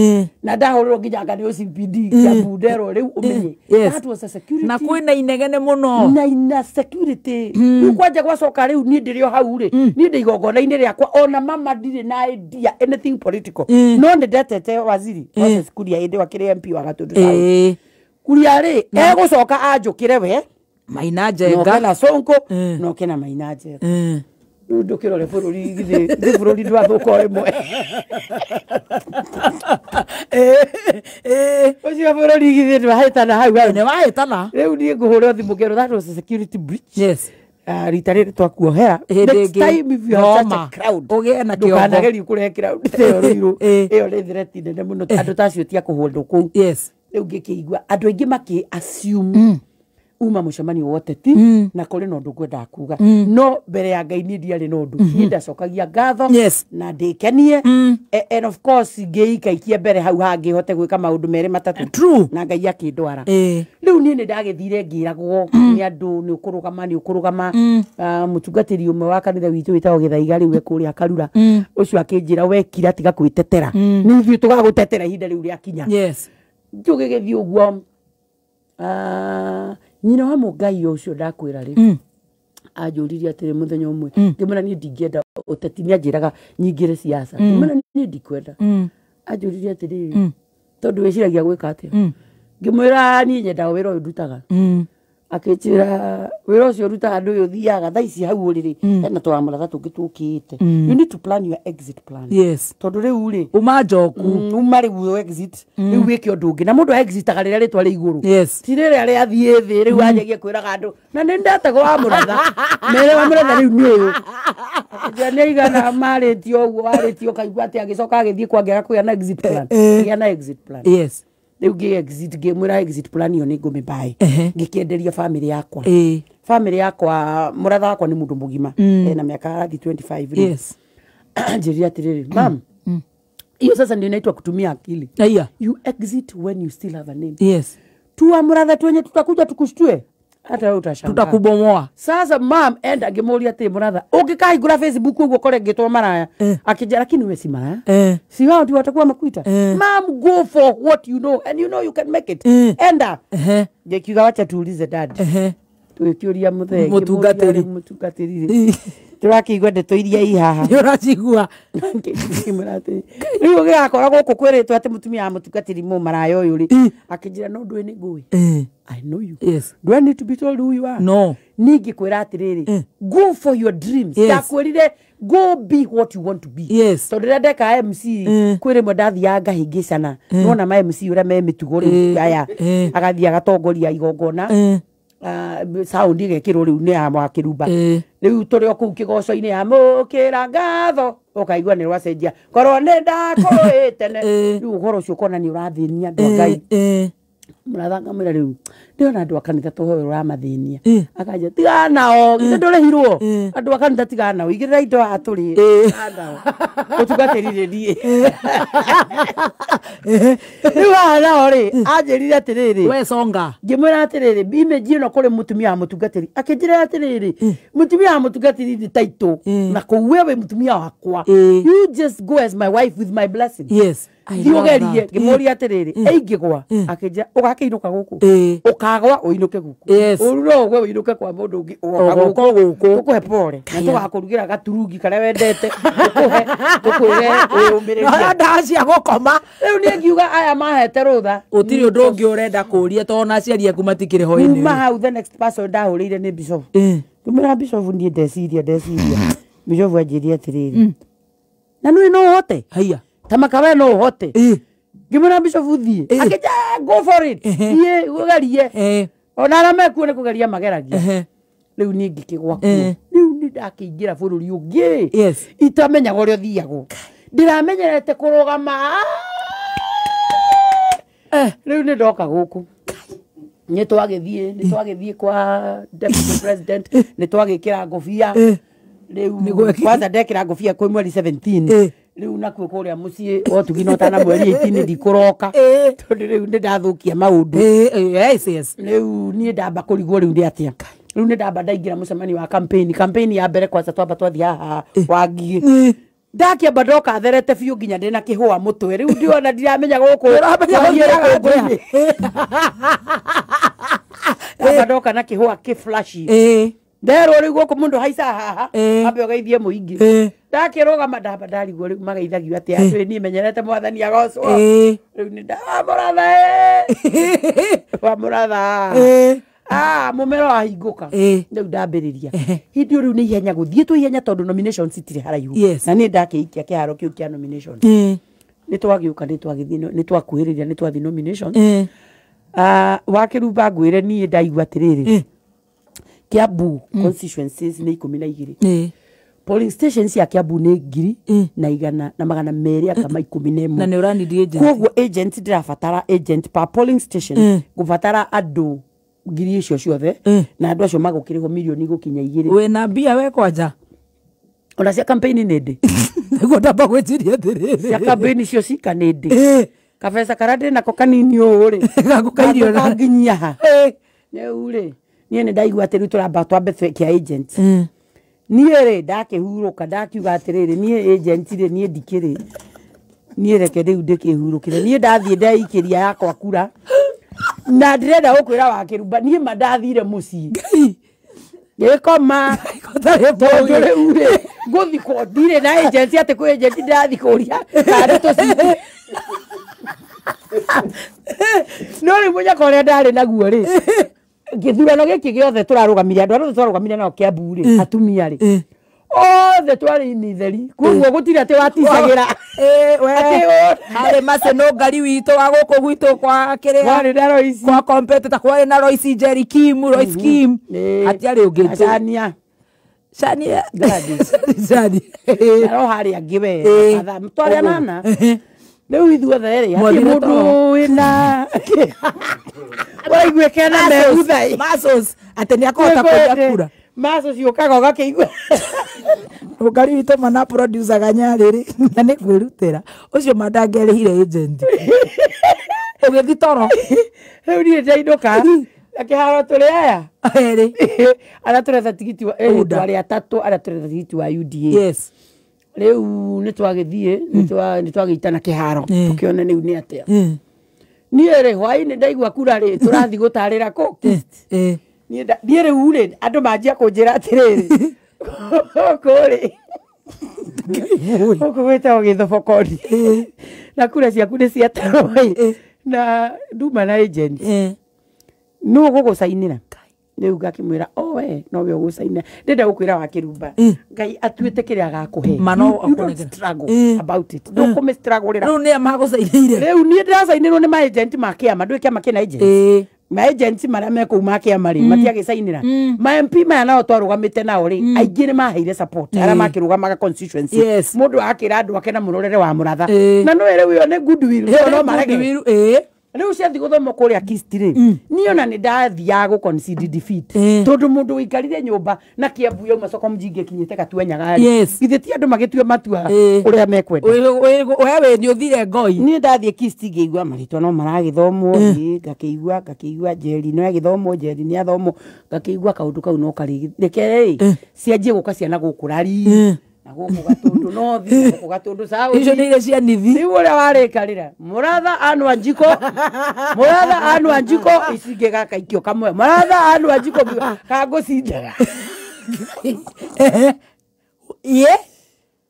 na ndahũrĩrwo nginya anga nĩ OCPD Kiambu nderwo rĩu ũmenye that was a security
na kwĩna inegene mũno
na ina security rĩu kwanja gwacoka rĩu niĩ ndĩrĩ o hau rĩ niĩ ndĩ igongona-inĩ rĩakwa ona mama ndirĩ na idea anything political no nĩ ndetete waziri Moses Kuria hĩndĩ ĩyo akĩrĩ MP wa Gatundu South. Kuria rĩ egũcoka anjũkĩre we
Maina Njenga
noke na Sonko noke na Maina Njenga Rĩu ndũkĩrore bũrũri githĩ bũrũri ndwathũka o rĩmwe. Ũcio bũrũri githĩ ndwahĩtana hau hau.
Nĩ wahĩtana.
Rĩu niĩ ngũhũrwo thimũ ngerwo that was a security breach.
Yes.
Rita rĩrĩ twakuohera. Next time if you have such a crowd,
ũgĩe na kĩongo.
ndũkanagerie kũrehe crowd ĩyo Rũirũ. Ĩyo nĩ threat nene mũno. Andũ ta acio ti a kũhũndwo kũu.
Yes.
Rĩu ngĩkĩigua andũ aingĩ makĩ assume uma mũcemanio wa ũteti na kũrĩ na ũndũ ngwendaga kuga. No mbere ya Ngai niĩ ndiarĩ na ũndũ. Niĩ ndacokagia ngatho na ndĩkenie. And of course ngĩikaikia mbere hau hangĩ hote gwĩka maũndũ merĩ matatũ.
True.
Na Ngai akĩndwara. Rĩu niĩ nĩ ndagĩthire ngĩragwo nĩ andũ nĩ ũkũrũgama nĩ ũkũrũgama. Mũtungatĩri ũmwe wa kanitha witũ wĩtagwo Gĩthaiga rĩu e kũrĩa Karura. Ũcio akĩnjĩra wekira tiga kwĩtetera. Nĩ ithuĩ tũgagũtetera ihinda rĩu rĩakinya.
Yes.
Tũgĩgĩthiĩ ũguo. Nyina wa Mũngai ũcio ndakwĩra rĩ, anjũririe atĩrĩ mũthenya ũmwe, ngĩmwĩra niĩ ndingĩenda ũteti, nĩanjĩraga nyingĩre siasa, ngĩmwĩra niĩ ndikwenda. Anjũririe atĩrĩrĩ, tondũ wĩciragia gwĩka atĩa? Ngĩmwĩra niĩ nyendaga wĩra ũyũ ndutaga. Akĩnjĩra wĩra ũcio ũrutaga ndũyũ ũthiaga thaa ici hau ũrĩ rĩ, hena tũramũratha tũngĩ tũkĩte. You need to plan your exit plan.
Yes.
Tondũ rĩu rĩ,
uma njoku.
Uma rĩu exit, rĩu wĩke ũndũ ũngĩ. Na mũndũ exitaga rĩrĩa rĩtwa rĩ igũrũ.
Yes.
Ti rĩrĩa rĩathiĩ thĩ rĩu anjagia kwĩraga andũ na nĩ ndetagwo wa mũratha. Mere wa mũratha rĩu nĩ ũyũ. Akĩnjĩra nĩ aigana marĩtio ũguo warĩtio ũkaigua atĩ agĩcoka agĩthiĩ kwangĩaga kũgĩa na exit plan. Kũgĩa na exit plan.
Yes.
Rĩu ngĩ exit ngĩmwĩra exit plan ĩyo nĩ ngũmĩbuy. Ngĩkĩenderia family yakwa. Family yakwa mũratha wakwa nĩ mũndũ mũgima. Ena mĩaka arathiĩ 25 rĩu.
Yes.
Anjĩrire atĩrĩrĩ, mam, hiyo sasa ndio inaitwa kutumia akili.
Aya.
You exit when you still have a name.
Yes.
Tuwa mũratha twenye tutakuja tukushtue. Hata wewe utashangaa.
Tutakubomoa.
Sasa mam enda ngĩmũria atĩ mũratha, ũngĩkahingũra Facebook ũguo kore ngĩtwo maraya. Akĩnjĩra lakini wewe si maraya. Si wao ndio watakuwa makuita. Mam, go for what you know and you know you can make it. Enda. Ngikiuga wacha tuulize dad. Tũgĩkĩũria mũthee,
Mũtungatĩri.
Mũtungatĩri. Tũrakĩigua ndeto iria i haha.
Nĩ ũracigua.
Ngĩmwĩra atĩ rĩu ũgĩgakora gũkũ kwĩrĩtwo atĩ mũtumia wa mũtungatĩri mũmaraya ũyũ rĩ. Akĩnjĩra no ndũĩ nĩ ngũĩ. I know you.
Yes.
Do I need to be told who you are?
No.
Ningĩkwĩra atĩrĩrĩ, go for your dreams.
Yes.
Ndakwĩrire go be what you want to be.
Yes.
Tondũ rĩrĩa ndeka MC, kwĩ rĩmwe ndathiaga ngahĩngĩcana. Nĩwona ma MC ũrĩa me mĩtugo rĩu aya. Agathiĩ agatongoria igongona. Sound ĩgekĩrwo rĩu nĩ ya Mwakĩrumba. Rĩu tũrĩ o kũu kĩgoco-inĩ ya mũkĩra ngatho ũkaigua nĩ rwacenjia korwo nĩ ndakũĩ tene. Rĩu ũhoro ũcio ũkona nĩ ũrathĩnia andũ a Ngai. Mũratha ngamwĩra rĩu ndĩrona andũ a kanitha tũhoyo ũramathĩnia. Akanja tigana nao githĩ ndũrĩhirwo andũ a kanitha tigana nao igĩrĩra indo haha tũrĩ tigana nao ũtungatĩri nĩ niĩ. Rĩu haha nao rĩ anjĩrire atĩrĩrĩ,
we songa.
Ngĩmwĩra atĩrĩrĩ, image ĩno kũrĩ mũtumia wa mũtungatĩri. Akĩnjĩra atĩrĩrĩ, mũtumia wa mũtungatĩri nĩ taitũ na kũu we wĩ mũtumia wakwa. You just go as my wife with my blessing.
Yes.
Thiĩ ũgerie. Ngĩmũria atĩrĩrĩ, ĩingĩgwa. Akĩnjĩra ũgakĩinũka gũkũ. Ũkagwa ũinũke gũkũ.
Yes.
Ũru no ũgwe ũinũke kwa mũndũ ũngĩ ũgoka
Ũgoka gũkũ.
Tũkũhe pole. Na tũgakũrugĩra gaturungi karĩa wendete. Tũkũhe, tũkwĩre wĩyũmĩrĩrie.
Ndawa cia gũkoma.
Rĩu niĩ ngiuga aya mahete rũtha.
Gũtirĩ ũndũ ũngĩ ũrenda kũũria tondũ ona aciari aku matikĩrĩ ho
Kuma hau the next person ndahũrĩire nĩ Bishop. Ngĩmwĩra Bishop niĩ ndeciria. Bishop anjĩrire atĩrĩrĩ, na nĩũĩ no ũhote?
Haiya.
Ta makawe no ũhote. Ngĩmwĩra Bishop thiĩ. Akĩnjĩra go for it. Thiĩ ũgerie. Ona arĩa mekuo nĩ kũgeria mageragia. Rĩu niĩ ngĩkĩgwa kuo. Rĩu nĩ ndakĩingĩra bũrũri ũngĩ.
Yes.
Itamenyaga ũrĩa ũthiagwo. Ndĩramenyerete kũrũgama. Rĩu nĩ ndoka gũkũ. Nĩ twagĩthiĩ kwa deputy president, nĩ twagĩkĩra ngũbia. Rĩu kwanza ndekĩra ngũbia kwĩ mweri 17. Rĩu nakuo kũrĩa mũciĩ wotugi no tana mweri 18 ndikũroka. Tondũ rĩu nĩ ndathũkia maũndũ.
Yes, yes.
Rĩu niĩ ndamba kũrigwo rĩu nĩ atĩa. Rĩu nĩ ndamba ndaingĩra mũcemanio wa campaign. Campaign ya mbere kwanza twamba twathiĩ haha Wangigĩ. Ndakĩamba ndoka therete biũ nginya ndĩna kĩhũa mũtwe. Rĩu ndiona ndiramenya gũkũ. Ũramenya Ndamba ndoka na kĩhũa kĩ flashy. Nderwo rĩu gũkũ mũndũ haica haha ambe ũgeithie mũingĩ. Ndakĩrũgama ndamba ndarigwo rĩu mageithagio atĩa. Atĩ niĩ menyerete mwathani agocwo. Rĩu nĩ ndamũratha. Wamũratha. Mumero wahingũka rĩu ndambĩrĩria hĩndĩ rĩu nĩ ihenya gũthiĩ tũ ihenya tondũ nomination citirĩ haraihu na niĩ ndakĩikia kĩharo kĩu kĩa nomination nĩ twagĩũka nĩ twagĩthiĩ nĩ twakuhĩrĩria nĩ twathiĩ nomination wakĩrumba ngwĩre niĩ ndaigua atĩrĩrĩ Kiambu constituencies nĩ 12 polling stations ya Kiambu nĩ 1,211
na nĩ ũranidi agent
koguo agent ndĩrabatara agent per polling station ngũbatara andũ ngiri icio ciothe na andũ acio magũkĩrĩhwo mirioni gũkinya 2
wĩna mbia we kwanja
ona cia campaign nĩ ndĩ
nĩguo ndamba gwĩciria atĩrĩrĩ
cia campaign icio cika nĩ ndĩ kabeca karĩa ndĩ nako kanini ũũ rĩ
gagũkairio
nginyia ha rĩu rĩ niĩ nĩ ndaigua atĩ rĩu tũramba twambe kĩa agent niĩ rĩ ndakĩhurũka ndakiuga atĩrĩrĩ niĩ agent rĩ niĩ ndikĩrĩ niĩ reke rĩu ndĩkĩhurũkĩre niĩ ndathiĩ ndeikĩria yakwa kura na ndĩrenda gũkwĩra wakĩrumba niĩ ma ndathire mũciĩ ngĩkoma tondũ rĩu rĩ ngũthi kũ ndirĩ na agency atĩ kwĩ agent ndĩrathi kũria kana tũciti no rĩu mũnyaka ũrĩa ndarĩ naguo rĩ gĩthurano gĩkĩ gĩothe tũrarũgamire andũ arĩa othe twarũgamire nao Kiambu rĩ atumia rĩ othe twarĩ initheri koguo gũtirĩ atĩ waticagĩra
harĩ maceno ngari witũ wa gũkũ gwitũ kwa kĩrĩa
kwarĩ na Royce
kwa competitor kwarĩ na Royce Jerry Kim Royce Kim hatiarĩ ũngĩ
Shania
Shania
Gladys
Shania
no harĩ angĩ we twarĩ anana rĩu ithuothe rĩ hatirĩ mũndũ wĩna ũraigua kena mehutha
muscles atĩ nĩ akũhota kũiya kura
muscles ciũkaga ũgakĩigua
ũngari witũ mana producer nyarĩrĩ na nĩ kwĩrutĩra ũcio ma ndangĩarĩhire agent ũgĩthi toro
rĩu niĩ ndainũka na kĩharo tũrĩ aya
erĩ
arĩa tũretha tigiti wa twarĩ atatũ arĩa tũretha tigiti wa UDA
yes
rĩu nĩ twagĩthiĩ nĩ twagĩitana kĩharo tũkĩone rĩu nĩ atĩa niĩ rĩ hwaĩ-inĩ ndaigua kura rĩ tũrathiĩ gũtarĩra kũ niĩ rĩu rĩ andũ manjia kũnjĩra atĩrĩrĩ gũkũ rĩ gũkũ gwĩtagwo gĩthobokoni na kura ciaku nĩ ciatarwo ĩ na nduma na agent nũ ũgũgũcainĩra rĩu ngakĩmwĩra o we nowe ũgũcainĩra ndĩrenda gũkwĩra wakĩrumba Ngai atuĩte kĩrĩa agakũhe you don't struggle about it ndũkũmĩ struggle
rĩu nĩa magũcainĩire
rĩu niĩ ndĩracainĩrwo nĩ ma agent ma kĩama ndũĩ kĩama kĩna agents ma agents marĩa me kũu ma kĩama rĩ matiagĩcainĩra ma MP maya nao twarũgamĩte nao rĩ aingĩ nĩ maheire support arĩa makĩrũgamaga constituency mũndũ akĩra andũ ake na mũrorere wa mũratha na nĩwe rĩu ĩyo nĩ goodwill no marege rĩu ciathi gũthomwo kũrĩa Kist rĩ niĩ ona nĩ ndathiaga gũ concede defeat tondũ mũndũ wĩikarire nyũmba na Kiambu yauma soko mjinga ĩkinyĩte Gatuanyaga rĩ githĩ ti andũ magĩtue matua ũrĩa mekwenda
we wĩ nĩ ũthire ngoi
niĩ ndathiĩ Kist ngĩigua marĩtwa no maragĩthomwo ngakĩigua Njeri no agĩthomwo Njeri nĩ athomwo ngakĩigua kaũndũ kau no karĩ reke rĩ cianjie gũka ciana gũkũ rari na gũkũ Gatũndũ North gũkũ Gatũndũ South
icio nĩ iria cia nithi
rĩu ũrĩa warĩkarĩra mũratha anwa njiko mũratha anwa njiko icingĩ gakaikio kamwe mũratha anwa njiko kangũcindaga
ye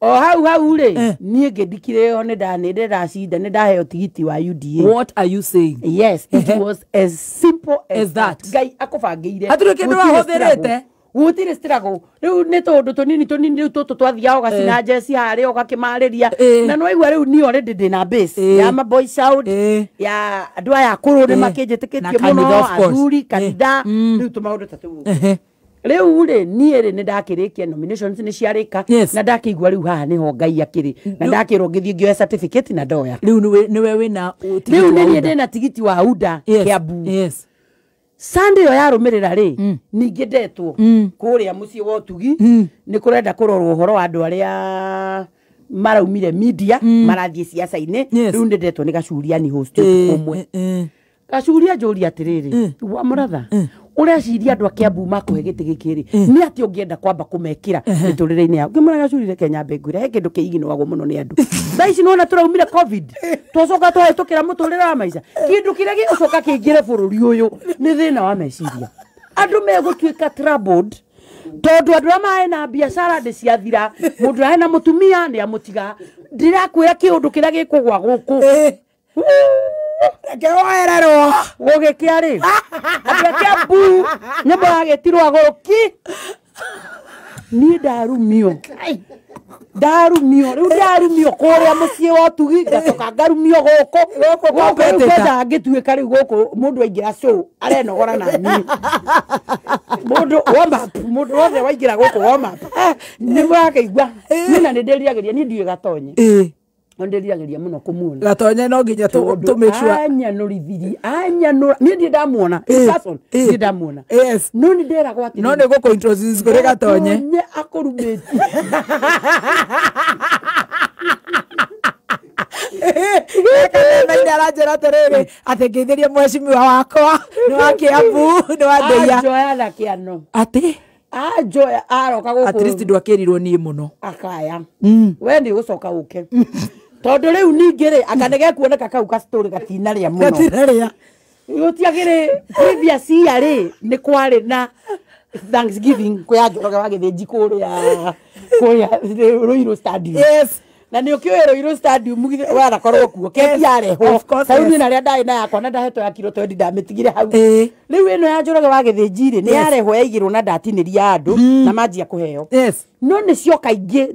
o hau hau rĩ niĩ ngĩndikire ho nĩ ndacinda nĩ ndaheo tigiti wa UDA
what are you saying
yes it was as simple
as that
Ngai akũbangĩire
hatirĩ kĩndũ wahũthĩrĩte
gũtirĩ struggle rĩu nĩ tũũndũ tũnini tũnini rĩu tũtũ twathiaga ũgacina njeci harĩa ũgakĩmarĩria na nĩwaigua rĩu niĩ already ndĩ na base ya ma boy shout ya andũ aya akũrũ nĩ makĩnjĩtĩkĩtie mũno athuri kanitha rĩu tũmaũndũ ta tũu rĩu rĩ niĩ rĩ nĩ ndakĩrĩkia nominations nĩ ciarĩka na ndakĩigua rĩu haha nĩho Ngai akĩrĩ na ndakĩrwo ngĩthiĩ ngĩoya certificate na ndoya
rĩu nĩwe wĩna
rĩu nĩ niĩ ndĩna tigiti wa UDA Kiambu Sunday ĩyo yarũmĩrĩra rĩ ningĩ ndetwo kũrĩa mũciĩ wa ũtugi nĩ kũrenda kũrorwo ũhoro wa andũ arĩa maraumire media marathiĩ ciaca-inĩ rĩu nĩ ndetwo nĩ Gacuria ni host ũmwe Gacuria njũria atĩrĩrĩ wa mũratha ũreciria andũ a Kiambu makũhe gĩtĩ gĩkĩ rĩ nĩ atĩ ũngĩenda kwamba kũmekĩra mĩtũrĩre-inĩ yao ngĩmwĩra Gacuria reke nyambe ngwĩre he kĩndũ kĩiginwagwo mũno nĩ andũ thaa ici nĩwona tũraumire COVID twacoka twahĩtũkĩra mũtũrĩre wa maica kĩndũ kĩrĩa gĩgũcoka kĩingĩre bũrũri ũyũ nĩ thĩna wa meciria andũ megũtuĩka troubled tondũ andũ arĩa marĩ na biacara nĩ ciathira mũndũ arĩ na mũtumia nĩ amũtiga ndĩrakwĩra kĩũndũ kĩrĩa gĩkũgwa gũkũ
Reke woererwo.
Gũgĩkĩa rĩ andũ a Kiambu nyũmba yagĩtirwo agũrũki niĩ ndarumio rĩu ndarumio kũrĩa mũciĩ wa ũtugi ngacoka ngarumio gũkũ gũkũ rĩu kwendaga ngĩtuĩka rĩu gũkũ mũndũ aingĩra show arenogora na niĩ mũndũ warm up mũndũ wothe waingĩra gũkũ warm up nĩ mũrakĩigua niĩ na nĩ ndĩriragĩria niĩ ndiũĩ Gatonye no ndĩriragĩria mũno kũmuona
Gatonye no nginya tũ make sure
anyanũrithirie anyanũra niĩ ndirĩ ndamuona in person ndirĩ ndamuona
yes
no nĩ nderagwo atĩrĩrĩ
no nĩ gũkũ introduce kũrĩ Gatonye
Gatonye akũrumĩtie
Kanitha-inĩ aranjĩra atĩrĩrĩ atĩ ngeithĩrie mheshimiwa wakwa nĩ wa Kiambu nĩ wa Ndeiya
anjoya na kĩano
atĩ
anjoya aroka gũkũ
at least ndwakĩrirwo niĩ mũno
akaya we nĩ ũgũcoka ũke tondũ rĩu ningĩ rĩ anga nĩ gekuoneka kau ka story gatinarĩa mũno
gatinarĩa
gũtiagĩrĩ previous year rĩ nĩ kwarĩ na Thanksgiving kwĩ Njoroge wa Gĩthĩnji kũrĩa Ruiru Stadium
yes
na nĩ ũkĩũĩ Ruiru Stadium wanakorwo kuo keki yarehwo tarĩu niĩ narĩa ndarĩ na yakwa na ndahetwo ya kiro twendi ndamĩtigire hau rĩu ĩno ya Njoroge wa Gĩthĩnji rĩ nĩ yarehwo yaigĩrwo na ndatinĩria andũ na manjia kũheo
yes
no nĩ cioka ingĩ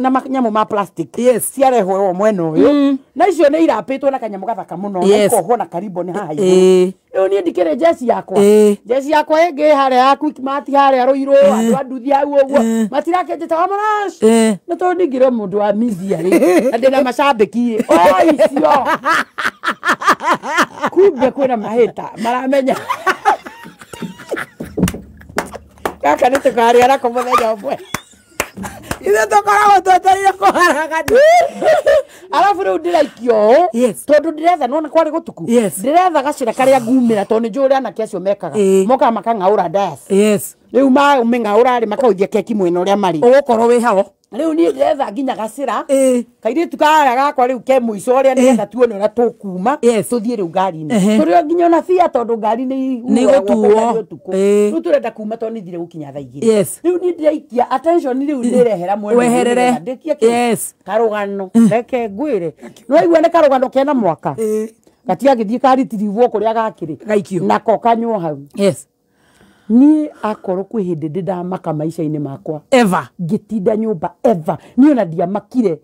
na manyamũ ma plastic
yes
ciarehwo mwena ũyũ na icio nĩ irapĩtwo na kanyamũ gathaka mũno na ikohwo na kariboni haha igũrũ rĩu niĩ ndikĩrĩ jeci yakwa jeci yakwa ĩngĩ harĩa ya Quickmart harĩa Ruiru andũ a nduthi hau ũguo matirakĩnjĩta wa Morash nĩ tondũ ningĩrĩ mũndũ wa media rĩ na ndĩna macambĩki rĩ o icio kumbe kwĩna mahĩta maramenya gaka nĩ tũkarĩa nako mũthenya ũmwe
ithuĩ tũkoragwo twetereire kũharagania
arabu rĩu ndĩraikio ũũ tondũ ndĩretha nĩwona kwarĩ gũtuku ndĩretha gacĩra karĩa ngumĩra tondũ nĩ njũĩ ũrĩa anake acio mekaga mokaga makang'aũra dais
yes
rĩu mamĩng'aũra rĩ makaũithia keki mwena ũrĩa marĩ
ũgũkorwo wĩ hao
rĩu niĩ ndĩretha nginya gacĩra kairĩtu karĩa gakwa rĩu ke mũico ũrĩa nĩgetha tuone ũrĩa tũkuma tũthiĩ rĩu ngari-inĩ tũrĩ o nginya ona bia tondũ ngari nĩ
igũtuo
ũtukũ rĩu tũrenda kuma tondũ nĩ thire gũkinya thaa igĩrĩ rĩu niĩ ndĩraikia attention rĩu ndĩrehera mwena
weherere
ndĩkie kĩ karũgano reke ngwĩre nĩwaigua nĩ karũgano kena mwaka gatigagĩthiĩ karitirivwo kũrĩa gakĩrĩ
gaikio
nako kanyuo hau
yes
niĩ akorwo kwĩ hĩndĩ ndĩ ndamaka maica-inĩ makwa
ever
ngĩtinda nyũmba ever niĩ ona ndiamakire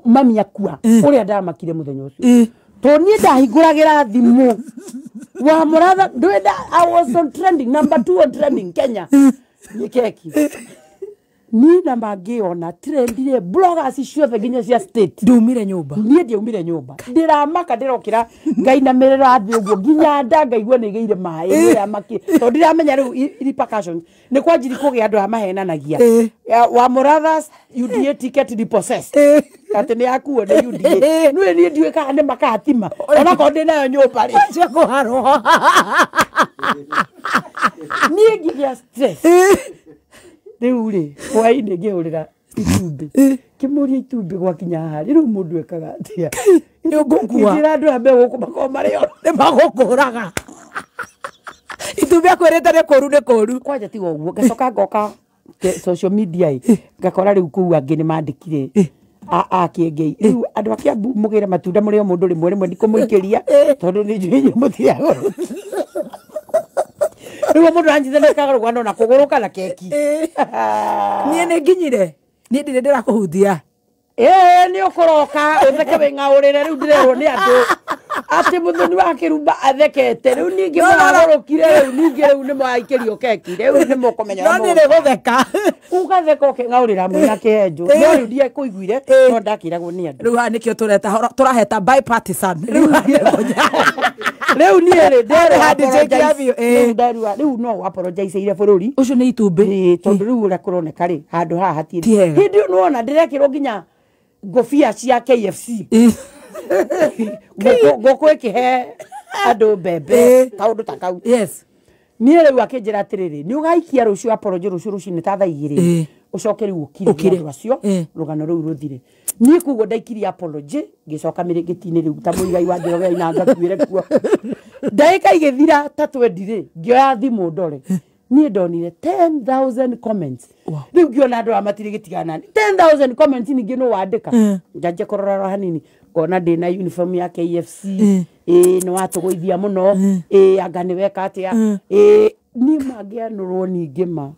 mami akua ũrĩa ndamakire mũthenya ũcio tondũ niĩ ndahingũragĩra thimũ wa mũratha ndũĩ I was on trending number 2 on trending Kenya nĩ keki niĩ na mangĩona trendire bloggers ciothe nginya cia state
ndumire nyũmba
niĩ ndiaumire nyũmba ndĩramaka ndĩrokĩra ngainamĩrĩra thĩ ũguo nginya nda ngaigua nĩ ĩgĩire maĩ ndĩramakire tondũ ndiramenya rĩu repercussions nĩ kwanjiri kũgĩa andũ aya mahenanagia wa Mũratha's UDA ticket repossessed atĩ nĩ yakuo nĩ UDA nĩũĩ niĩ ndiũĩ kana nĩ makahatima onakorwo ndĩ nayo nyũmba rĩ
cia kũharwo
niĩ ngĩgĩa stress rĩu rĩ hwainĩ ngĩhũrĩra itumbĩ kĩmũria itumbĩ gwakinya haha rĩu mũndũ ekaga atĩa
nĩ ũgũkua
njĩra andũ aya me gũkũ makorwo marĩ o
nĩ magũkũraga itumbĩ akwĩrĩte nĩ kũru nĩ kũru
kwanja tiga ũguo ngacoka ngoka social media ĩ ngakora rĩu kũu angĩ nĩ mandĩkire a Kĩengei rĩu andũ a Kiambu mũgĩre matunda mũrĩ o mũndũ rĩmwe rĩmwe ndikũmũikĩria tondũ nĩ njũĩ inyuĩ mũtiragũrũ rĩu mũndũ anjithanĩria karũgano na kũgũrũka na keki
niĩ nĩ nginyire niĩ ndirĩ ndĩrakũhutia
ĩĩ nĩ ũkũroka ũtheke wĩng'aũrĩre rĩu ndĩrerwo nĩ andũ atĩ mũthoni wa Kĩrumba athekete rĩu ningĩ mũragũrũkire rĩu ningĩ rĩu nĩ mwaikĩrio keki rĩu nĩ mũkũmenya
no nĩ gũtheka
ũgatheka ũkĩng'aũrĩra mwĩna kĩhenjo no rĩu ndiekũiguire no ndakĩragwo nĩ andũ
rĩu haha nĩkĩo tũreta tũraheta bipartisan rĩu
rĩu niĩ rĩ nderwa rĩu no apologize-ire bũrũri
ũcio nĩ itumbĩ
tondũ rĩu ũrĩa kũroneka rĩ handũ haha hatirĩ hĩndĩ ĩyo nĩwona ndĩrekĩrwo nginya ngũbia cia KFC ngũkũ ĩkĩhe andũ mbembe kaũndũ ta kau
yes
niĩ rĩu akĩnjĩra atĩrĩrĩ nĩ ũgaikia rũciũ apology rũciũ rũcinĩ ta thaa igĩrĩ ũcoke rĩu ũkire andũ acio rũgano rũu rũthire niĩ koguo ndaikirie apology ngĩcoka mĩrĩngĩti-inĩ rĩu ta mũigai wa Njoroge na ngakuĩre kuo ndagĩka igĩthira ta twendi rĩ ngĩoya thimũ ndore niĩ ndonire 10,000 comments rĩu ngĩona andũ aya matirĩ gĩtigana 10,000 comments ningĩ nũ wandĩka njanjia kũrora hanini Ngona ndĩna uniform ya KFC. Ĩĩ nĩ watũgũithia mũno. Ĩĩ anga nĩ weka atĩa. Ĩĩ niĩ mangĩanũrwo ningĩ ma.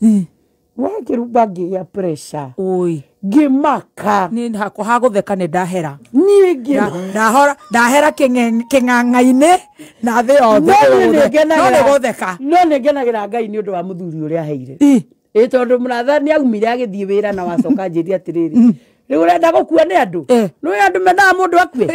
Wakĩrumba ngĩgĩa pressure.
Oi.
Ngĩmaka.
Nĩ hakwa ha gũtheka nĩ ndahera.
Niĩ ngĩmaka.
Ndahora ndahera kĩng'ang'a-inĩ na thĩ yothe. No nĩ gũtheka.
No nĩ ngenagĩra Ngai nĩ ũndũ wa mũthuri ũrĩa aheire. Ĩ tondũ mũratha nĩ aumire agĩthiĩ wĩra na wacoka anjĩria atĩrĩrĩ. Rĩu ũrenda gũkua nĩ andũ? Nĩ andũ mendaga mũndũ akue?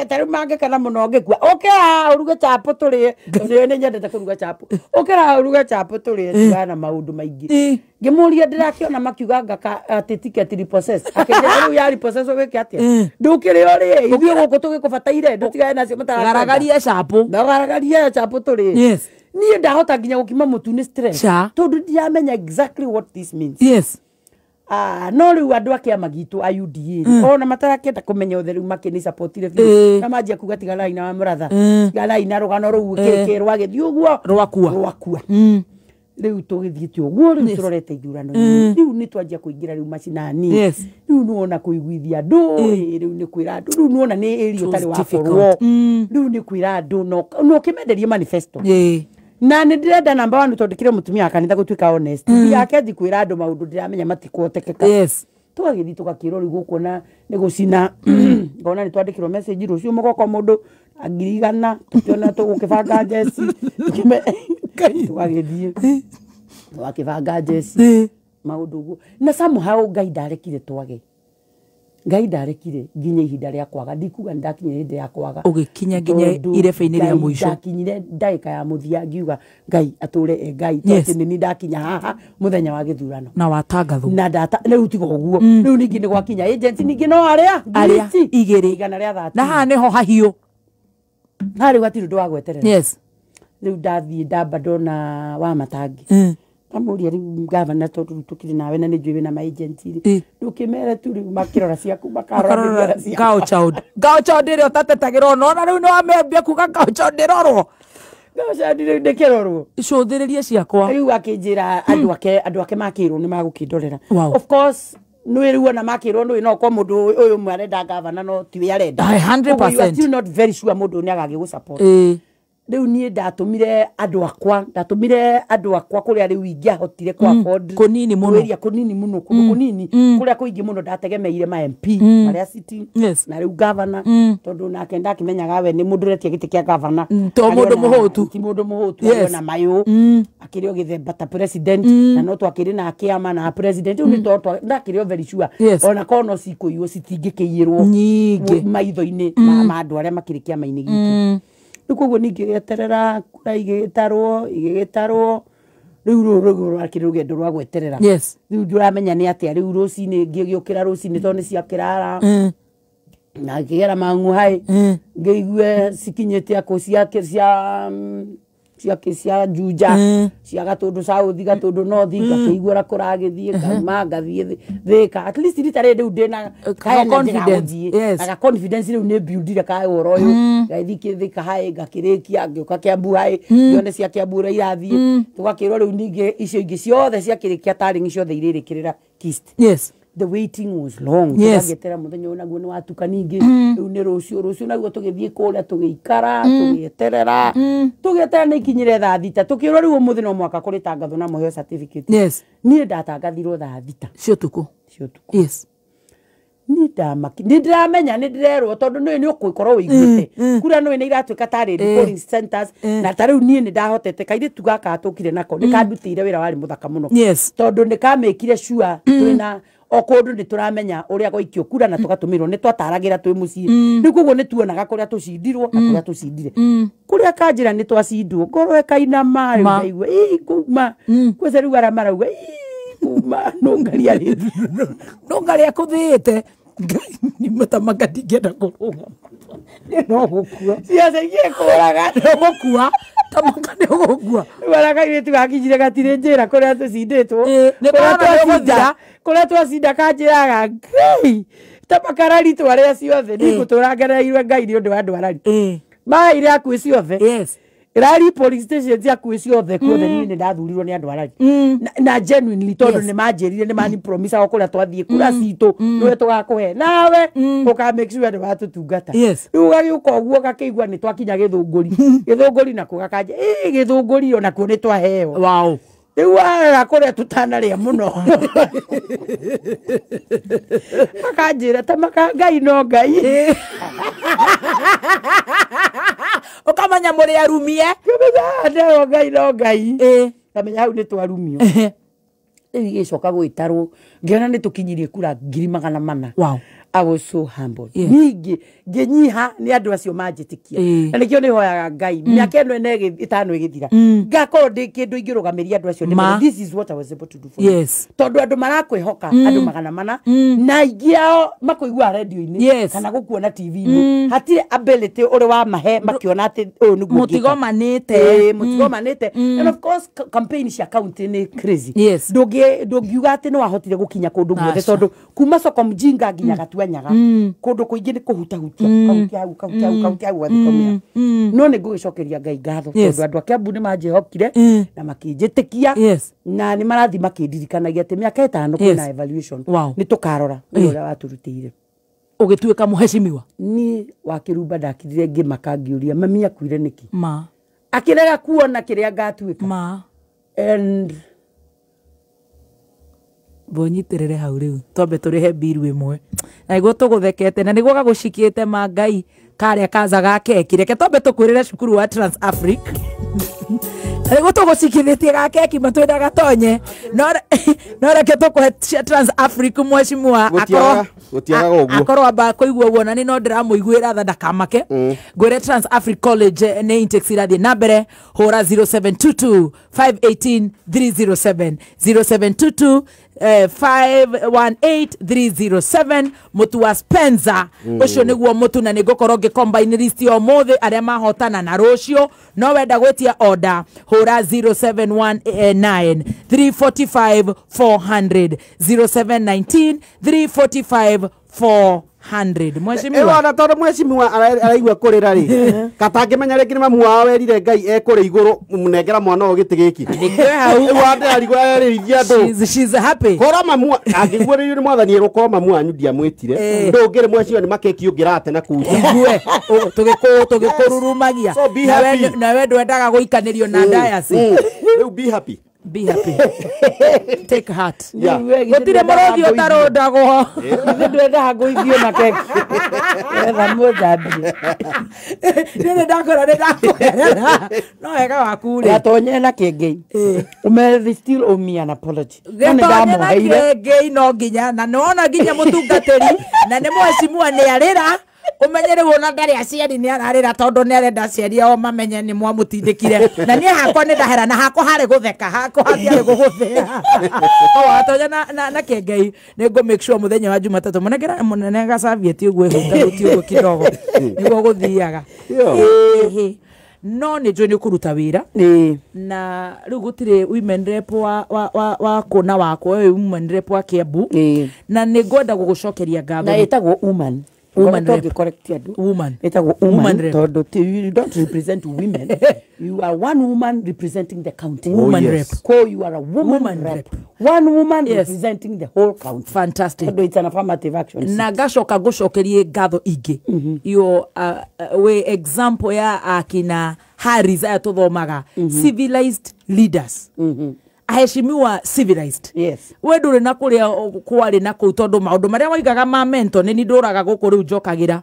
Ta rĩu mangĩkena mũno ngĩkua. Ũkĩra ũruge chapo tũrĩe. Tondũ nĩ nyendete kũruga chapo. Ũkĩra ũruge chapo tũrĩe tigana na maũndũ maingĩ. Ngĩmũria ndĩrakĩona makiuga ngaka atĩ ticket repossess. Akĩnjĩra rĩu ya repossess ũgĩke atĩa? Ndũkĩrĩ ũrĩe ithuĩ gũkũ tũgĩkũbataire ndũtigane nacio matarakwenda.
Garagaria chapo.
Garagaria chapo tũrĩe.
Yes.
Niĩ ndahota nginya gũkima mũtu nĩ stress. Tondũ ndiramenya exactly what this means.
Yes.
No rĩu andũ a kĩama gitũ a UDA ona matarakĩenda kũmenya ũtheru makĩnĩ supportire biũ na manjia kuga tiganai na mũratha tiganai na rũgano rũu kĩkĩ rwagĩthiĩ ũguo rwakua rĩu tũgĩthiĩte ũguo rĩu tũrorete ithurano rĩu nĩ twanjia kũingĩra rĩu macinani rĩu nĩwona kũiguithia andũ rĩu nĩ kwĩra andũ rĩu nĩwona nĩ area ũtarĩ wakorwo rĩu nĩ kwĩra andũ no ũkĩmenderie manifesto na nĩ ndĩrenda namba 1 tondũ kĩrĩ mũtumia wa kanitha gũtuĩka honest yake nji kwĩra andũ maũndũ ndĩramenya matikũhotekeka.
Yes.
Tũgagĩthiĩ tũgakĩrwo rĩu gũkũ nĩ gũcina ngona nĩ twandĩkĩrwo message rũciũ mũgoka mũndũ 100,000 tũkĩona tũgũkĩbanga njeci tũgagĩthiĩ tũgakĩbanga njeci maũndũ ũguo na somehow Ngai ndarekire twage. Ngai ndarekire nginya ihinda rĩa kwaga ndikuga ndakinyire hĩndĩ ya kwaga
ũgĩkinya nginya irebe-inĩ rĩa mũico
ndakinyire ndagĩka ya mũthia ngiuga Ngai atũre e Ngai tondũ nĩ ndakinya haha mũthenya wa gĩthurano
na watangathwo
na ndata rĩu tiga ũguo rĩu ningĩ nĩ gwakinya agency ningĩ no arĩa
igĩrĩ
130
na haha nĩho hahiũ
ha rĩu hatirĩ ũndũ wa gweterera.
Yes.
Rĩu ndathiĩ ndamba ndona wa matangi Amũria rĩu gavana tondũ tũkĩrĩ nawe na nĩ njũĩ wĩna ma-agent rĩ ndũkĩmere tu rĩu makĩrora ciaku makarora
ciaku gaucho ndĩrĩa ũtatetagĩrwo nona rĩu nĩwamĩambia kuga gaucho ndĩrorwo
gaucho rĩu ndĩkĩrorwo
cũthĩrĩrie ciakwa
rĩu akĩnjĩra andũ ake makĩrwo nĩ magũkĩndorera. Of course nĩ rĩu ona makĩrwo nĩ no kwa mũndũ ũyũ ũmwe arenda gavana no tiwe arenda
100%.
You are still not very sure mũndũ nĩ agagĩgũ support. Rĩu niĩ ndatũmire andũ akwa kũrĩa rĩu ingĩahotire kwa afford
kũnini mũno
area kũnini mũno kũndũ kũnini kũrĩa kũingĩ mũno ndategemeire ma MP marĩa city na rĩu governor tondũ nake ndakĩmenyaga we nĩ mũndũ ũretia gĩtĩ kĩa governor
to mũndũ mũhũtu
ti mũndũ mũhũtu arĩ na mayũ akĩrĩ o gĩthemba ta president na no twakĩrĩ na kĩama na president rĩu nĩ ndakĩrĩ o very sure ona korwo no cikũiywo citingĩkĩiyĩrwo
nyingĩ
maitho-inĩ ma andũ arĩa makĩrĩ kĩama-inĩ gitũ. Rĩu koguo ningĩ gĩeterera kura igĩgĩtarwo rĩu rũrũ rwakĩrĩ rũgendo rwa gweterera.
Yes.
Rĩu ndũramenya nĩ atĩa rĩu rũcinĩ ngĩgĩũkĩra rũcinĩ tondũ nĩ ciakĩrara na ngĩgera mang'u hai ngĩigue cikinyĩte akũ cia Juja cia Gatũndũ South Gatũndũ North ngakĩigua ũrĩa kũragĩthiĩ ngauma ngathiĩ Thĩka at least rita rĩrĩ rĩu ndĩna
confidence.
Ka confidence rĩu nĩ buildire ka ũhoro ũyũ ngathiĩ Thĩka hai ngakĩrĩkia ngĩũka Kĩambu hai ngĩone cia Kĩambu ũrĩa irathiĩ tũgakĩrwo rĩu ningĩ icio ingĩ ciothe ciakĩrĩkia tarĩng'i ciothe irĩrĩkĩrĩra Kist.
Yes.
The waiting was long.
Yes.
Tũgagĩetera mũthenya ũyũ naguo nĩ watuka ningĩ rĩu nĩ rũciũ naguo tũgĩthiĩ kũrĩa tũgĩikara tũgĩeterera tũgĩeterera nĩ ikinyire thaa 6 tũkĩrwo rĩu ũmũthĩ no mwaka kũrĩtangathwo na mũheo certificate.
Yes.
Niĩ ndatangathirwo thaa 6
cia ũtukũ. Yes.
Niĩ ndamaki nĩ ndĩramenya nĩ ndĩrerwo tondũ nĩ nĩ ũgũkorwo wĩiguĩte kura nĩ nĩ iratuĩka tarĩ polling centers na ta rĩu niĩ nĩ ndahotete kairĩtu gaka tũkire nako nĩ kandutĩire wĩra warĩ mũthaka mũno tondũ nĩ kamĩkire sure twĩna o kũndũ nĩ tũramenya ũrĩa gwaikio kura na tũgatũmĩrwo nĩ twataragĩra twĩ mũciĩ rĩu koguo nĩ tuonaga kũrĩa tũcindirwo na kũrĩa tũcindire kũrĩa kanjĩra nĩ twacindwo ngoro ĩkainama rĩu ndaigua ĩ kuma kwanza rĩu arĩa marauga ĩ kuma nũngaria rĩ
nũngaria kũthĩĩte Ngai ni matamaka ndingĩenda kũrũgama nĩ no gũkua
ciaca ingĩkũraga
no gũkua tamaka nĩ ũgũkua
rĩu arĩa kairĩtu gakinyire gatirĩ njĩra kũrĩa tũcindĩtwo kũrĩa twacinda kanjĩraga Ngai tamakarari twarĩa ciothe nĩngũtũra ngerereirwe Ngai nĩ ũndũ wa andũ arari maire akuĩ ciothe.
Yes.
Rari police station ciakuĩ ciothe kuothe niĩ nĩ ndathurirwo nĩ andũ arari na genuinely tondũ nĩ manjĩrire nĩ mani promise o kũrĩa twathiĩ kura citũ nĩwe tũgakũhe nawe ũka make sure nĩ watũtungata. Rĩu gagĩũka ũguo gakĩigua nĩ twakinya Gĩthũngũri Gĩthũngũri nakuo gakanja ĩ Gĩthũngũri onakuo nĩ twaheo.
Wow.
Rĩu warora kũrĩa tũtanarĩa mũno makanjĩra ta maka Ngai no Ngai.
Ukamenya mũrĩ arumie.
Kĩmenya no Ngai no Ngai. Kamenya hau nĩ twarumio. Rĩu igĩcoka gwĩtarwo ngĩona nĩ tũkinyirie kura 400,000.
Wow.
I was so humble. Ningĩ ngĩnyiha nĩ andũ acio manjĩtĩkia. Na nĩkĩo nĩhoyaga Ngai mĩaka ĩno ĩna ĩtano ĩgĩthira ngakorwo ndĩ kĩndũ ingĩrũgamĩria andũ acio nĩ this is what I was able to do for you. Tondũ andũ marakwĩhoka andũ 400 na aingĩ ao makũigua radio-inĩ kana gũkuona TV-inĩ hatirĩ ability ũrĩ wa mahe makĩona atĩ ũyũ nĩguo
mũtigomanĩte.
Mũtigomanĩte. And of course campaign cia county nĩ crazy. Ndũngiuga atĩ nĩ wahotire gũkinya kũndũ guothe tondũ kuma soko mjinga nginya Gatua Nyaga kũndũ kũingĩ nĩ kũhutahutia kahutia hau kahutia hau kahutia hau wathikomia. No nĩ ngũgĩcokeria Ngai ngatho tondũ andũ a Kiambu nĩ manjĩhokire na makĩnjĩtĩkia na nĩ marathiĩ makĩndirikanagia atĩ mĩaka 5 kwĩna evaluation nĩ tũkarora ũrĩa watũrutĩire.
Ũgĩtuĩka mũheshimiwa.
Niĩ wa Kĩrumba ndakirire ngĩmaka ngĩũria mami akuire nĩkĩ akĩrega kuona kĩrĩa ngatuĩka. And
bonyitirire hau riu twambe turihe biru imwe na niguo tuguthekete na niguo gagucikite ma Ngai karia kaza ga keki reke twambe tukwirire cukuru wa Trans Africa na niguo tugucikithitie ga keki matwenda gatonye no reke tukuhe Trans Africa mheshimiwa akorwo amba kuigua uguo na ni no ndiramuiguira tha ndakamake. Ngwire Trans Africa College nĩ intakes irathie na mbere hura 0722 518 307 0722 518 307 mutu wa Spencer ucio niguo mutu na nigukorwo ngicombine list o mothe aria mahotana na rucio no wenda gwitia order hura 0719 345 400 0719 345 400. Mheshimiwa
wana tondu mheshimiwa araigua kurira ri katangimenya ringi ni mamu wao werire Ngai ekuri iguru munengera mwana uyu giti giki wande arigwa erithia andu.
She's happy
kora mamu angiguo ni mwathani erukorwo mamu wanyu ndiamwitire ndungire mheshimiwa ni makeki ungirate na kuja
igue tugikururumagia nawe ndwendaga guikanirio na diocese.
Riu be happy.
Be happy. Take heart. Gutire murothi utarundagwo.
Ithe ndwendaga ngũithio na keki. Etha mũthambie.
Nĩ ndakora nĩ ndakwerera. No wega waku rĩ.
Gatonye na kĩengei. Ũmere still owe me an apology.
Gatonye na kĩengei no nginya na nĩwona nginya mũtungatĩri na nĩ mheshimiwa nĩ arĩra. Umenye riu ona ndari aciari ni ararira tondu ni arenda aciari ao mamenye ni mwamutindikire na nie hakwa ni ndahera na hakwa hari gutheka hakwa hatiarĩ guguthea o atonya na kengei ni ngo make sure muthenya wa Jumatatu munengera munene gacavieti uguo ihutahuti uguo kidogo niguo guthiaga no ni njũĩ nĩ ũkũruta wĩra na rĩu gũtirĩ women rep wa kũna wakwa ũyũ women rep wa Kiambu na nĩ ngwenda gũgũcokeria ngatho
na ĩtagwo woman. Woman rep. Correct
woman.
It's a woman rep. You don't represent women. You are one woman representing the county.
Woman rep.
Ko you are a woman rep. One woman representing the whole county.
Fantastic.
So it's an affirmative action.
Na gacoka gucokerie ngatho ingi. Yo we example ya akina Harris aya tuthomaga civilized leaders. Aheshimiwa civilized.
Yes.
We nduri na kuria kwari na kuu tondu maundu maria waigaga ma mental ni nduraga guku riu njokagira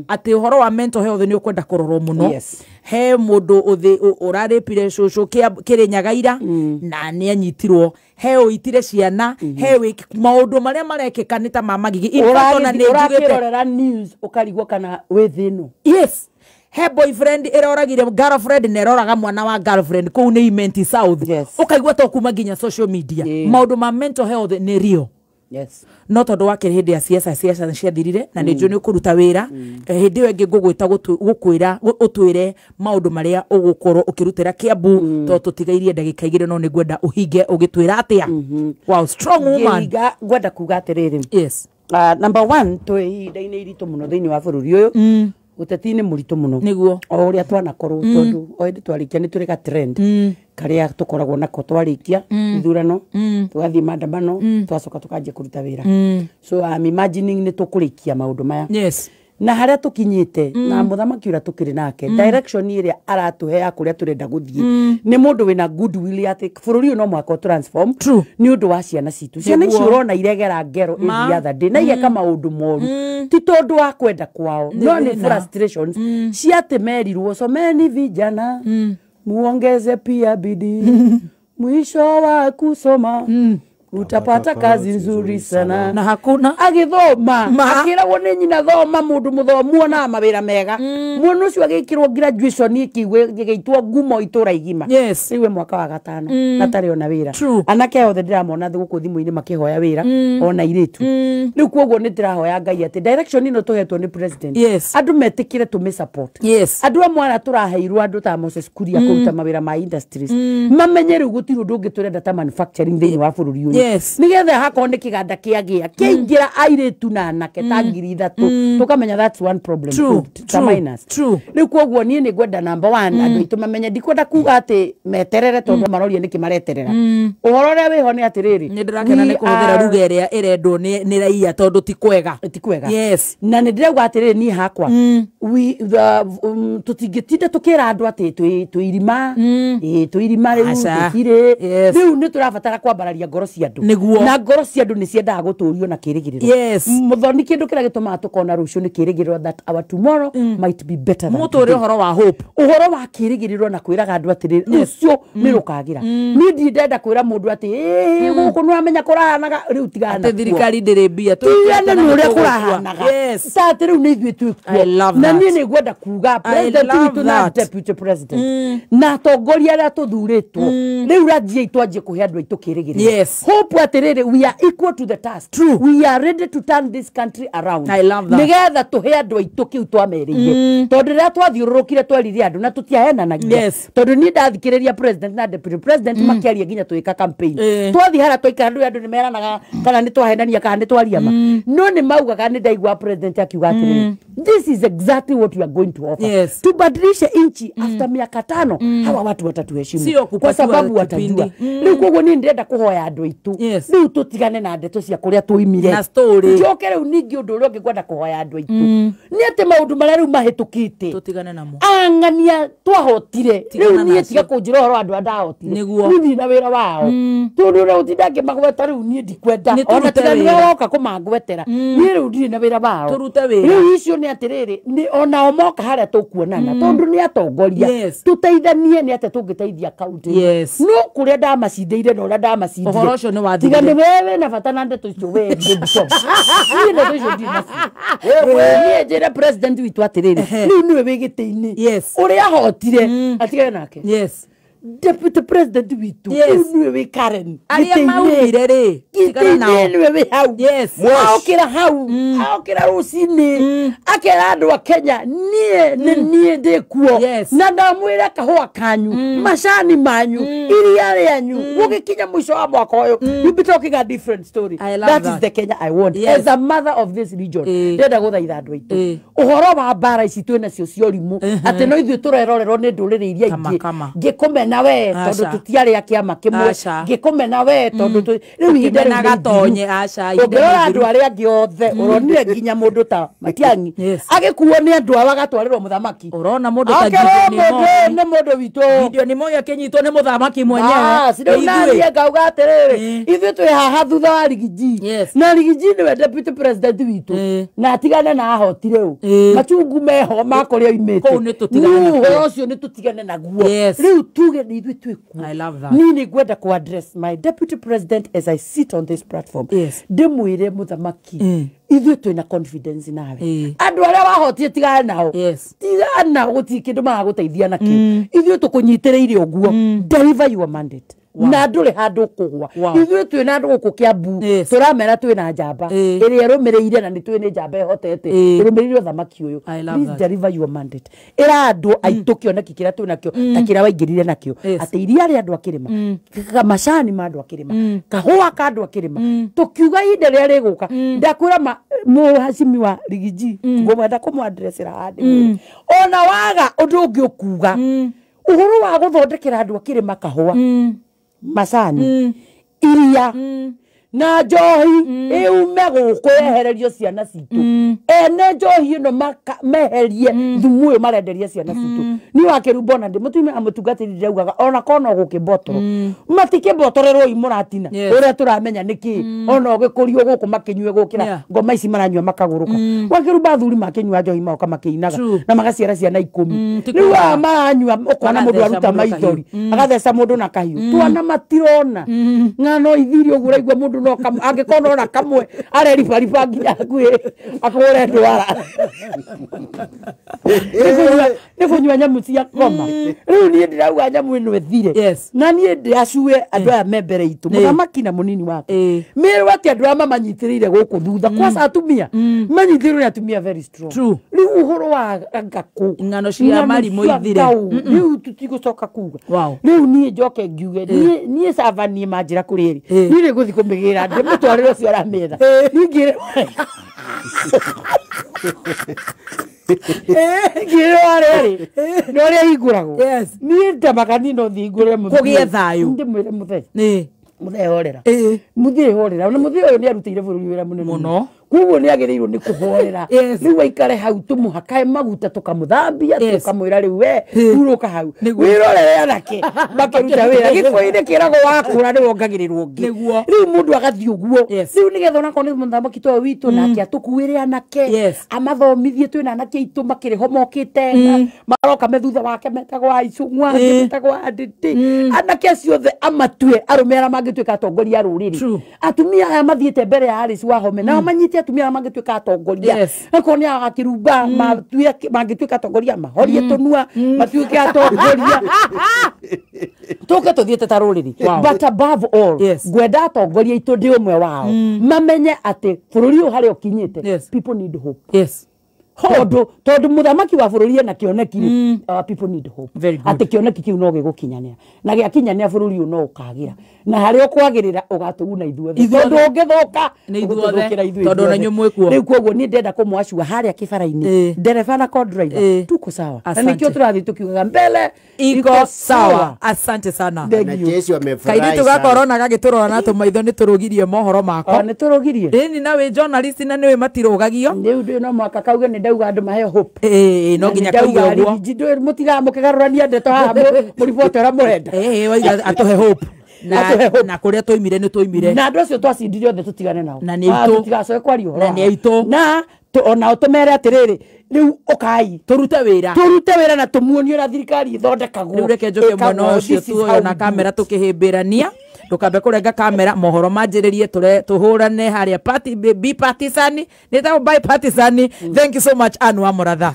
ati uhoro wa mental health ni ukwenda kurorwo muno.
Yes.
He mundu uthi uraripire cucu Kirinyaga ira na ni anyitirwo he uitire ciana he maundu maria marekeka ni ta mamagigi
ona ni njugite news ukarigwo kana wi thino.
Yes. He boyfriend iroragire girlfriend na iroraga mwana wa girlfriend kuu ni Imenti South.
Yes.
Ukaigua to kuma nginya social media.
Yeah.
Maundu ma mental health ni real.
Yes.
No tondu wake hindi ya siasa siasa ciathirire na ni njũ ni ukuruta wira hindi ĩyo ĩngĩ ngũgwĩta gũkwĩra ũtwĩre maundu maria ũgũkorwo ũkĩrutĩra Kiambu to tũtigairie ndagĩka igĩrĩ no nĩ ngwenda ũhinge ũgĩtwĩra atĩa. Wow, strong woman.
Ngĩhinga ngwenda kuga atĩrĩrĩ.
Yes.
Number 1 twĩ ihinda-inĩ iritũ mũno thĩinĩ wa bũrũri ũyũ. Ũteti nĩ mũritũ mũno.
Nĩguo.
O ũrĩa twanakorwo tondũ o hĩndĩ twarĩkia nĩ tũrĩ ga trend karĩa tũkoragwo nako twarĩkia ithurano, tũgathiĩ maandamano, twacoka tũkanjia kũruta wĩra. So I'm imagining nĩ tũkũrĩkia maũndũ maya.
Yes.
Na harĩa tũkinyĩte na mũthamaki ũrĩa tũkĩrĩ nake, direction ĩrĩa aratũhe ya kũrĩa tũrenda gũthiĩ, nĩ mũndũ wĩna goodwill atĩ bũrũri ũyũ no mũhaka transform nĩ ũndũ wa ciana citũ. Ciana ici ũrona iregera ngero every other day na igeka maũndũ moru ti tondũ wa kwenda kwao, no nĩ frustrations cia atĩ merirwo someni vijana, muongeze pia bidii, mwisho wa kusoma utapata kazi nzuri sana.
Na hakuna
agithoma akiragwo ni nyina thoma mundu muthomu ona mawira mega, mwana ucio agikirwo graduation ikiigwe ngumo itura igima.
Yes.
Riu mwaka wa gatano natari ona wira. Anake othe ndiramona guku thimu-ini makihoya wira ona iritu. Riu koguo ni ndirahoya Ngai ati direction ino tuhetwo ni president.
Yes.
Andu metikire tumi support.
Yes.
Andu amwe aria turaheirwo andu ta Moses Kuria kuruta mawira ma industries, mamenye riu gutiri undu ungi turenda ta manufacturing thiini wa bururi uyu.
Yes.
Nigetha hakorwo ni kiganda kiagia kiaingira airitu na anake ta 3,000, tukamenya that's one problem.
True.
Ta minus.
True.
Riu koguo nie ni ngwenda number 1 andu aitu mamenye, ndikwenda kuga ati meterere tondu maroria niki mareterera. Uhoro uria wiho ni atiriri,
ni ndirakena ni kuhuthira ruga iria irendwo ni raia tondu ti kwega.
Ti kwega.
Yes.
Na ni ndirauga atiriri ni hakwa we tutingitinda tukira andu ati twi irima, twi irima riu tukire. Riu ni turabatara kwambararia ngoro cia andu.
Niguo.
Na ngoro cia andu ni ciendaga guturio na kirigiriro.
Yes.
Muthoni kindu kiria gitumaga tukona rucio ni kirigiriro that our tomorrow might be better than
muture uhoro wa hope,
uhoro wa kirigiriro na kwiraga andu atiri rucio ni rukagira. Ni ndi ndenda kwira mundu ati guku ni wamenya kurahanaga riu tigana
ati thirikari ndiri mbia
tigana ni uria kurahanaga.
Yes.
Ta ati riu ni ithuĩ twĩkuo. Na niĩ nĩ ngwenda kuga president witũ na deputy president na atongoria aria tuthuritwo riu ranjia itwanjie kuhe andu aitũ kirigiriro.
Yes.
Hope atiriri we are equal to the task.
True.
We are ready to turn this country around.
I love that.
Nigetha tuhe andu aitũ kiu twamerĩire, tondu rĩrĩa twathiũrũrũkire twerire andu na tũtiahenanagia.
Yes.
Tondu niĩ ndathikĩrĩria president na deputy president makĩaria nginya twĩka campaign, twathiĩ harĩa twaikara andũ andũ nĩmeranaga kana nĩ twahenania kana nĩ twaria ma, no nĩ maugaga nĩ ndaigua president akiuga atĩrĩrĩ, this is exactly what we are going to offer.
Yes.
Tubadilishe inchi after miaka 5, hawa watu watatuheshimu kwa sababu watajua. Rĩu koguo niĩ ndĩrenda kũhoya andũ aitũ riu tutigane na ndeto cia kuria tuimire
na story.
Njoke riu ningi undu uria ungi ngwenda kuhoya andu aitu ni ati maundu maria riu mahitukite
tutigane namo.
Ang'ania twahotire riu nie tiga kunjira uhoro andu andahotire ni na wira wao tondu riu tindangi magweta riu nie ndikwenda ona tiga ni woka kumangwetera nie riu ndiri na wira wao riu icio ni atiriri ni ona o moka haria tukuonana tondu ni atongoria tuteithanie ni ati tungiteithia county no kuria ndamacindeire na uria ndamacindire
uhoro ucio ni wathirire.
Tiga ni wewe na bata na ndeto icio we Bishop. Ni ndeto icio ndi nacio. Wewe njira president witu atiriri riu niwe wi giti-ini uria ahotire atigane nake.
Yes.
Deputy president witu riu niwe wi Karen
aria maumire ri tigana nao
niwe wi hau.
Yes.
Aokira hau aokira rucini akera andu a Kenya nie ni nie ndi kuo na ndamwira kahua kanyu macani manyu iria rianyu gugikinya mwisho wa mwaka uyu you be talking a different story. That is the Kenya I want. As a mother of this region ndenda guthaitha andu aitu uhoro wa mbara ici twi nacio cia urimu ati no ithuĩ turerorerwo ni nduriri iria ingĩ ngikumena we tondu tutiari kiama kimwe ngikumena we tondu riu ihinda
riu gatonye aca
ũngĩrora andũ arĩa angĩ othe ũronire nginya mũndũ ta Matiang'i agĩkuo nĩ andũ ao agatwarĩrwo mũthamaki
ũrona mũndũ ta
Gideon nĩ mũndũ witũ
Gideon Moi akĩnyitwo nĩ mũthamaki mwenyewe
rĩu naniĩ ngauga atĩrĩrĩ ithuĩ twĩ haha thutha wa Rigiji na Rigiji nĩwe deputy president witũ na atigane na ahotire ũ machungu meho ma kũrĩa oimĩte ũhoro ũcio nĩ tũtigane naguo rĩu tuge ni ithuĩ twĩ kuo.
I love that.
Niĩ nĩ ngwenda ku address my deputy president as I sit on this platform. Ndĩmwĩre mũthamaki ithuĩ twĩna confidence nawe andũ arĩa wahotire tigana nao tigana nao gũtirĩ kĩndũ maragũteithia nakĩo ithuĩ tũkũnyitĩrĩire ũguo deliver your mandate na ndũrĩ handũ ũkũgwa ithuĩ twĩna andũ gũkũ Kiambu tũramera twĩna njamba ĩrĩa ĩrũmĩrĩire na nĩ twĩ nĩ njamba ĩhotete ĩrũmĩrĩire ũthamaki ũyũ. Please deliver your mandate. Ĩra andũ aitũ kĩoneki kĩrĩa twĩ nakĩo ta kĩrĩa waingĩrire nakĩo atĩ iria rĩa andũ a kĩrĩma macani ma andũ a kĩrĩma kahũa ka andũ a kĩrĩma tũkiuga ihinda rĩrĩa rĩgũka ndakwĩra ma Muhacimi wa Rigiji ngomwenda kũmwadressera handũ ona waga ũndũ ũngĩ ũkuga ũhoro wa gũthondekera andũ akĩrĩ makahũa macani iria na njohi ĩume gũkũ yehererio ciana citũ ene njohi ĩno meherie thumu ũyũ marenderia ciana citũ niĩ wakĩrumba ona ndĩ mũtumia amũtungatĩri ndĩraugaga ona kona gũkĩmbotoro matikĩmbotorerwo imũratina ũrĩa tũramenya nĩkĩ ona ũgĩkũrio gũkũ makĩnyue gũkĩra ngoma ici maranyua makagũrũka wakĩrumba athuri makĩnyua njohi magoka makĩinaga na magaciara ciana 10 rĩu aya maranyua ũkona mũndũ aruta maithori agatheca mũndũ na kahiũ twana matirona ng'ano ithiri ũguo ũraigua mũndũ no angĩkorwo ona kamwe areribariba nginya hakuhĩ akũre ndwara nĩ kũnyua nyamũ cia koma rĩu niĩ ndĩrauga nyamũ ĩno ĩthire na niĩ ndĩacue andũ aya me mbere itũ mũthamaki na mũnini wake mĩrwo atĩ andũ aya mamanyitĩrĩire gũkũ thutha kwaca atumia manyitĩrĩirwo nĩ atumia very strong rĩu ũhoro wa ngakũ
ng'ano cia marimũ ithire
rĩu tũtigũcoka kuga rĩu niĩ njoke ngiuge niĩ caba niĩ manjĩra kũrĩ ĩrĩ niĩ nĩ ngũthiĩ kũmĩgĩra ndĩmũtwarĩre ũcio aramĩetha niĩ ngĩrwo arĩa rĩ na ũrĩa hingũragwo niĩ ndamaga niĩ no thiĩ hingũre
kũgĩe thayũ
ndĩmwĩre mũthee mũthee horera mũthee horera na mũthee ũyũ nĩ arutĩire bũrũri wĩra mũnene
mũno
koguo nĩ agĩrĩirwo nĩ kũhorera rĩu aikare hau tũmũhakae maguta tũkamũthambia tũkamwĩra rĩu we hurũka hau wĩrorere anake makĩruta wĩra gĩkũyũ-inĩ kĩragwo wakũra nĩ wongagĩrĩrwo ũngĩ rĩu mũndũ agathiĩ ũguo rĩu nĩgetha onakorwo nĩ mũthamaki toyũ witũ nake atũkuĩre anake amathomithie twĩna anake aitũ makĩrĩ ho mokĩte maroka me thutha wake metagwo aicung'wa angĩ metagwo andĩtĩ anake acio othe amatue arũme arĩa mangĩtuĩka atongoria a rũrĩrĩ atumia aya mathiĩte mbere ya Alice Wahome nao manyite atumia mangĩtuĩka atongoria akorwo nĩ agakĩrumba mangĩtuĩka atongoria mahorie tũnua matuĩke atongoria tũke tũthiĩte ta rũrĩrĩ but above all ngwenda atongoria aitũ ndĩ ũmwe wao mamenye atĩ bũrũri ũyũ harĩa ũkinyĩte people need hope tondu muthamaki wa bũrũri ena kĩoneki people need hope atĩ kĩoneki kĩu no gĩgũkinyanĩra na gĩakinyanĩra bũrũri ũyũ no ũkagĩra na harĩa ũkwagĩrĩra ũgatũguna ithuothe tondu ũngĩthũka ũgũtũthũkĩra ithuĩ
tondu ona inyuĩ mwĩkuo
rĩu koguo niĩ ndĩrenda kũmwacua harĩa kĩbara-inĩ ndereba na co-driver tuko sawa na nĩkĩo tũrathiĩ tũkiugaga mbele
iko sawa asante sana
na Jesu amefurahi
kairitu ga corona gagĩtũrora na tũmaitho nĩ tũrũgirie mohoro mako
nĩ tũrũgirie
ĩni na wĩ journalist na nĩwĩ matirũgagio
rĩu ndĩ no mwaka kauge nĩ ndauga andũ maheo hope
no nginya kauge ũguo
mũtigaga mũkĩgarũrania ndeto haha mũriboti ũrĩa mũrenda
waiga atũhe hope na kũrĩa twaimire nĩ twaimire
na andũ acio twacindire othe tũtigane nao
na nĩ aitũ
tũtigacoke kwaria ũhoro
na nĩ aitũ
na onao tũmere atĩrĩrĩ rĩu ũkai
tũrute wĩra
na tũmuonie ũrĩa thirikari ĩthondekagwo
rĩu reke njoke mwena ũcio tuoyo na kamera tũkĩhĩmbĩrania ndũkambe kũrenga kamera mohoro manjĩrĩrie tũhũrane harĩa party be partisan nĩ tagwo by partisan thank you so much Anne wa Mũratha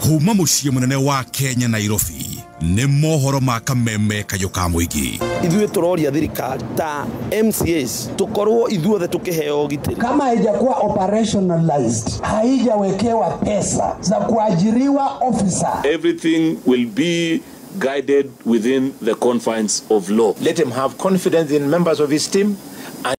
kuma muciĩ mũnene wa Kenya Nairobi nĩ mohoro ma kameme kayũ ka mũingĩ
ithuĩ tũroria thirikari ta MCAs tukorwo ithuothe tukiheo ũgitĩri
kama haijakuwa operationalized haijawekewa pesa za kuajiriwa officer
everything will be guided within the confines of law.
Let him have confidence in members of his team.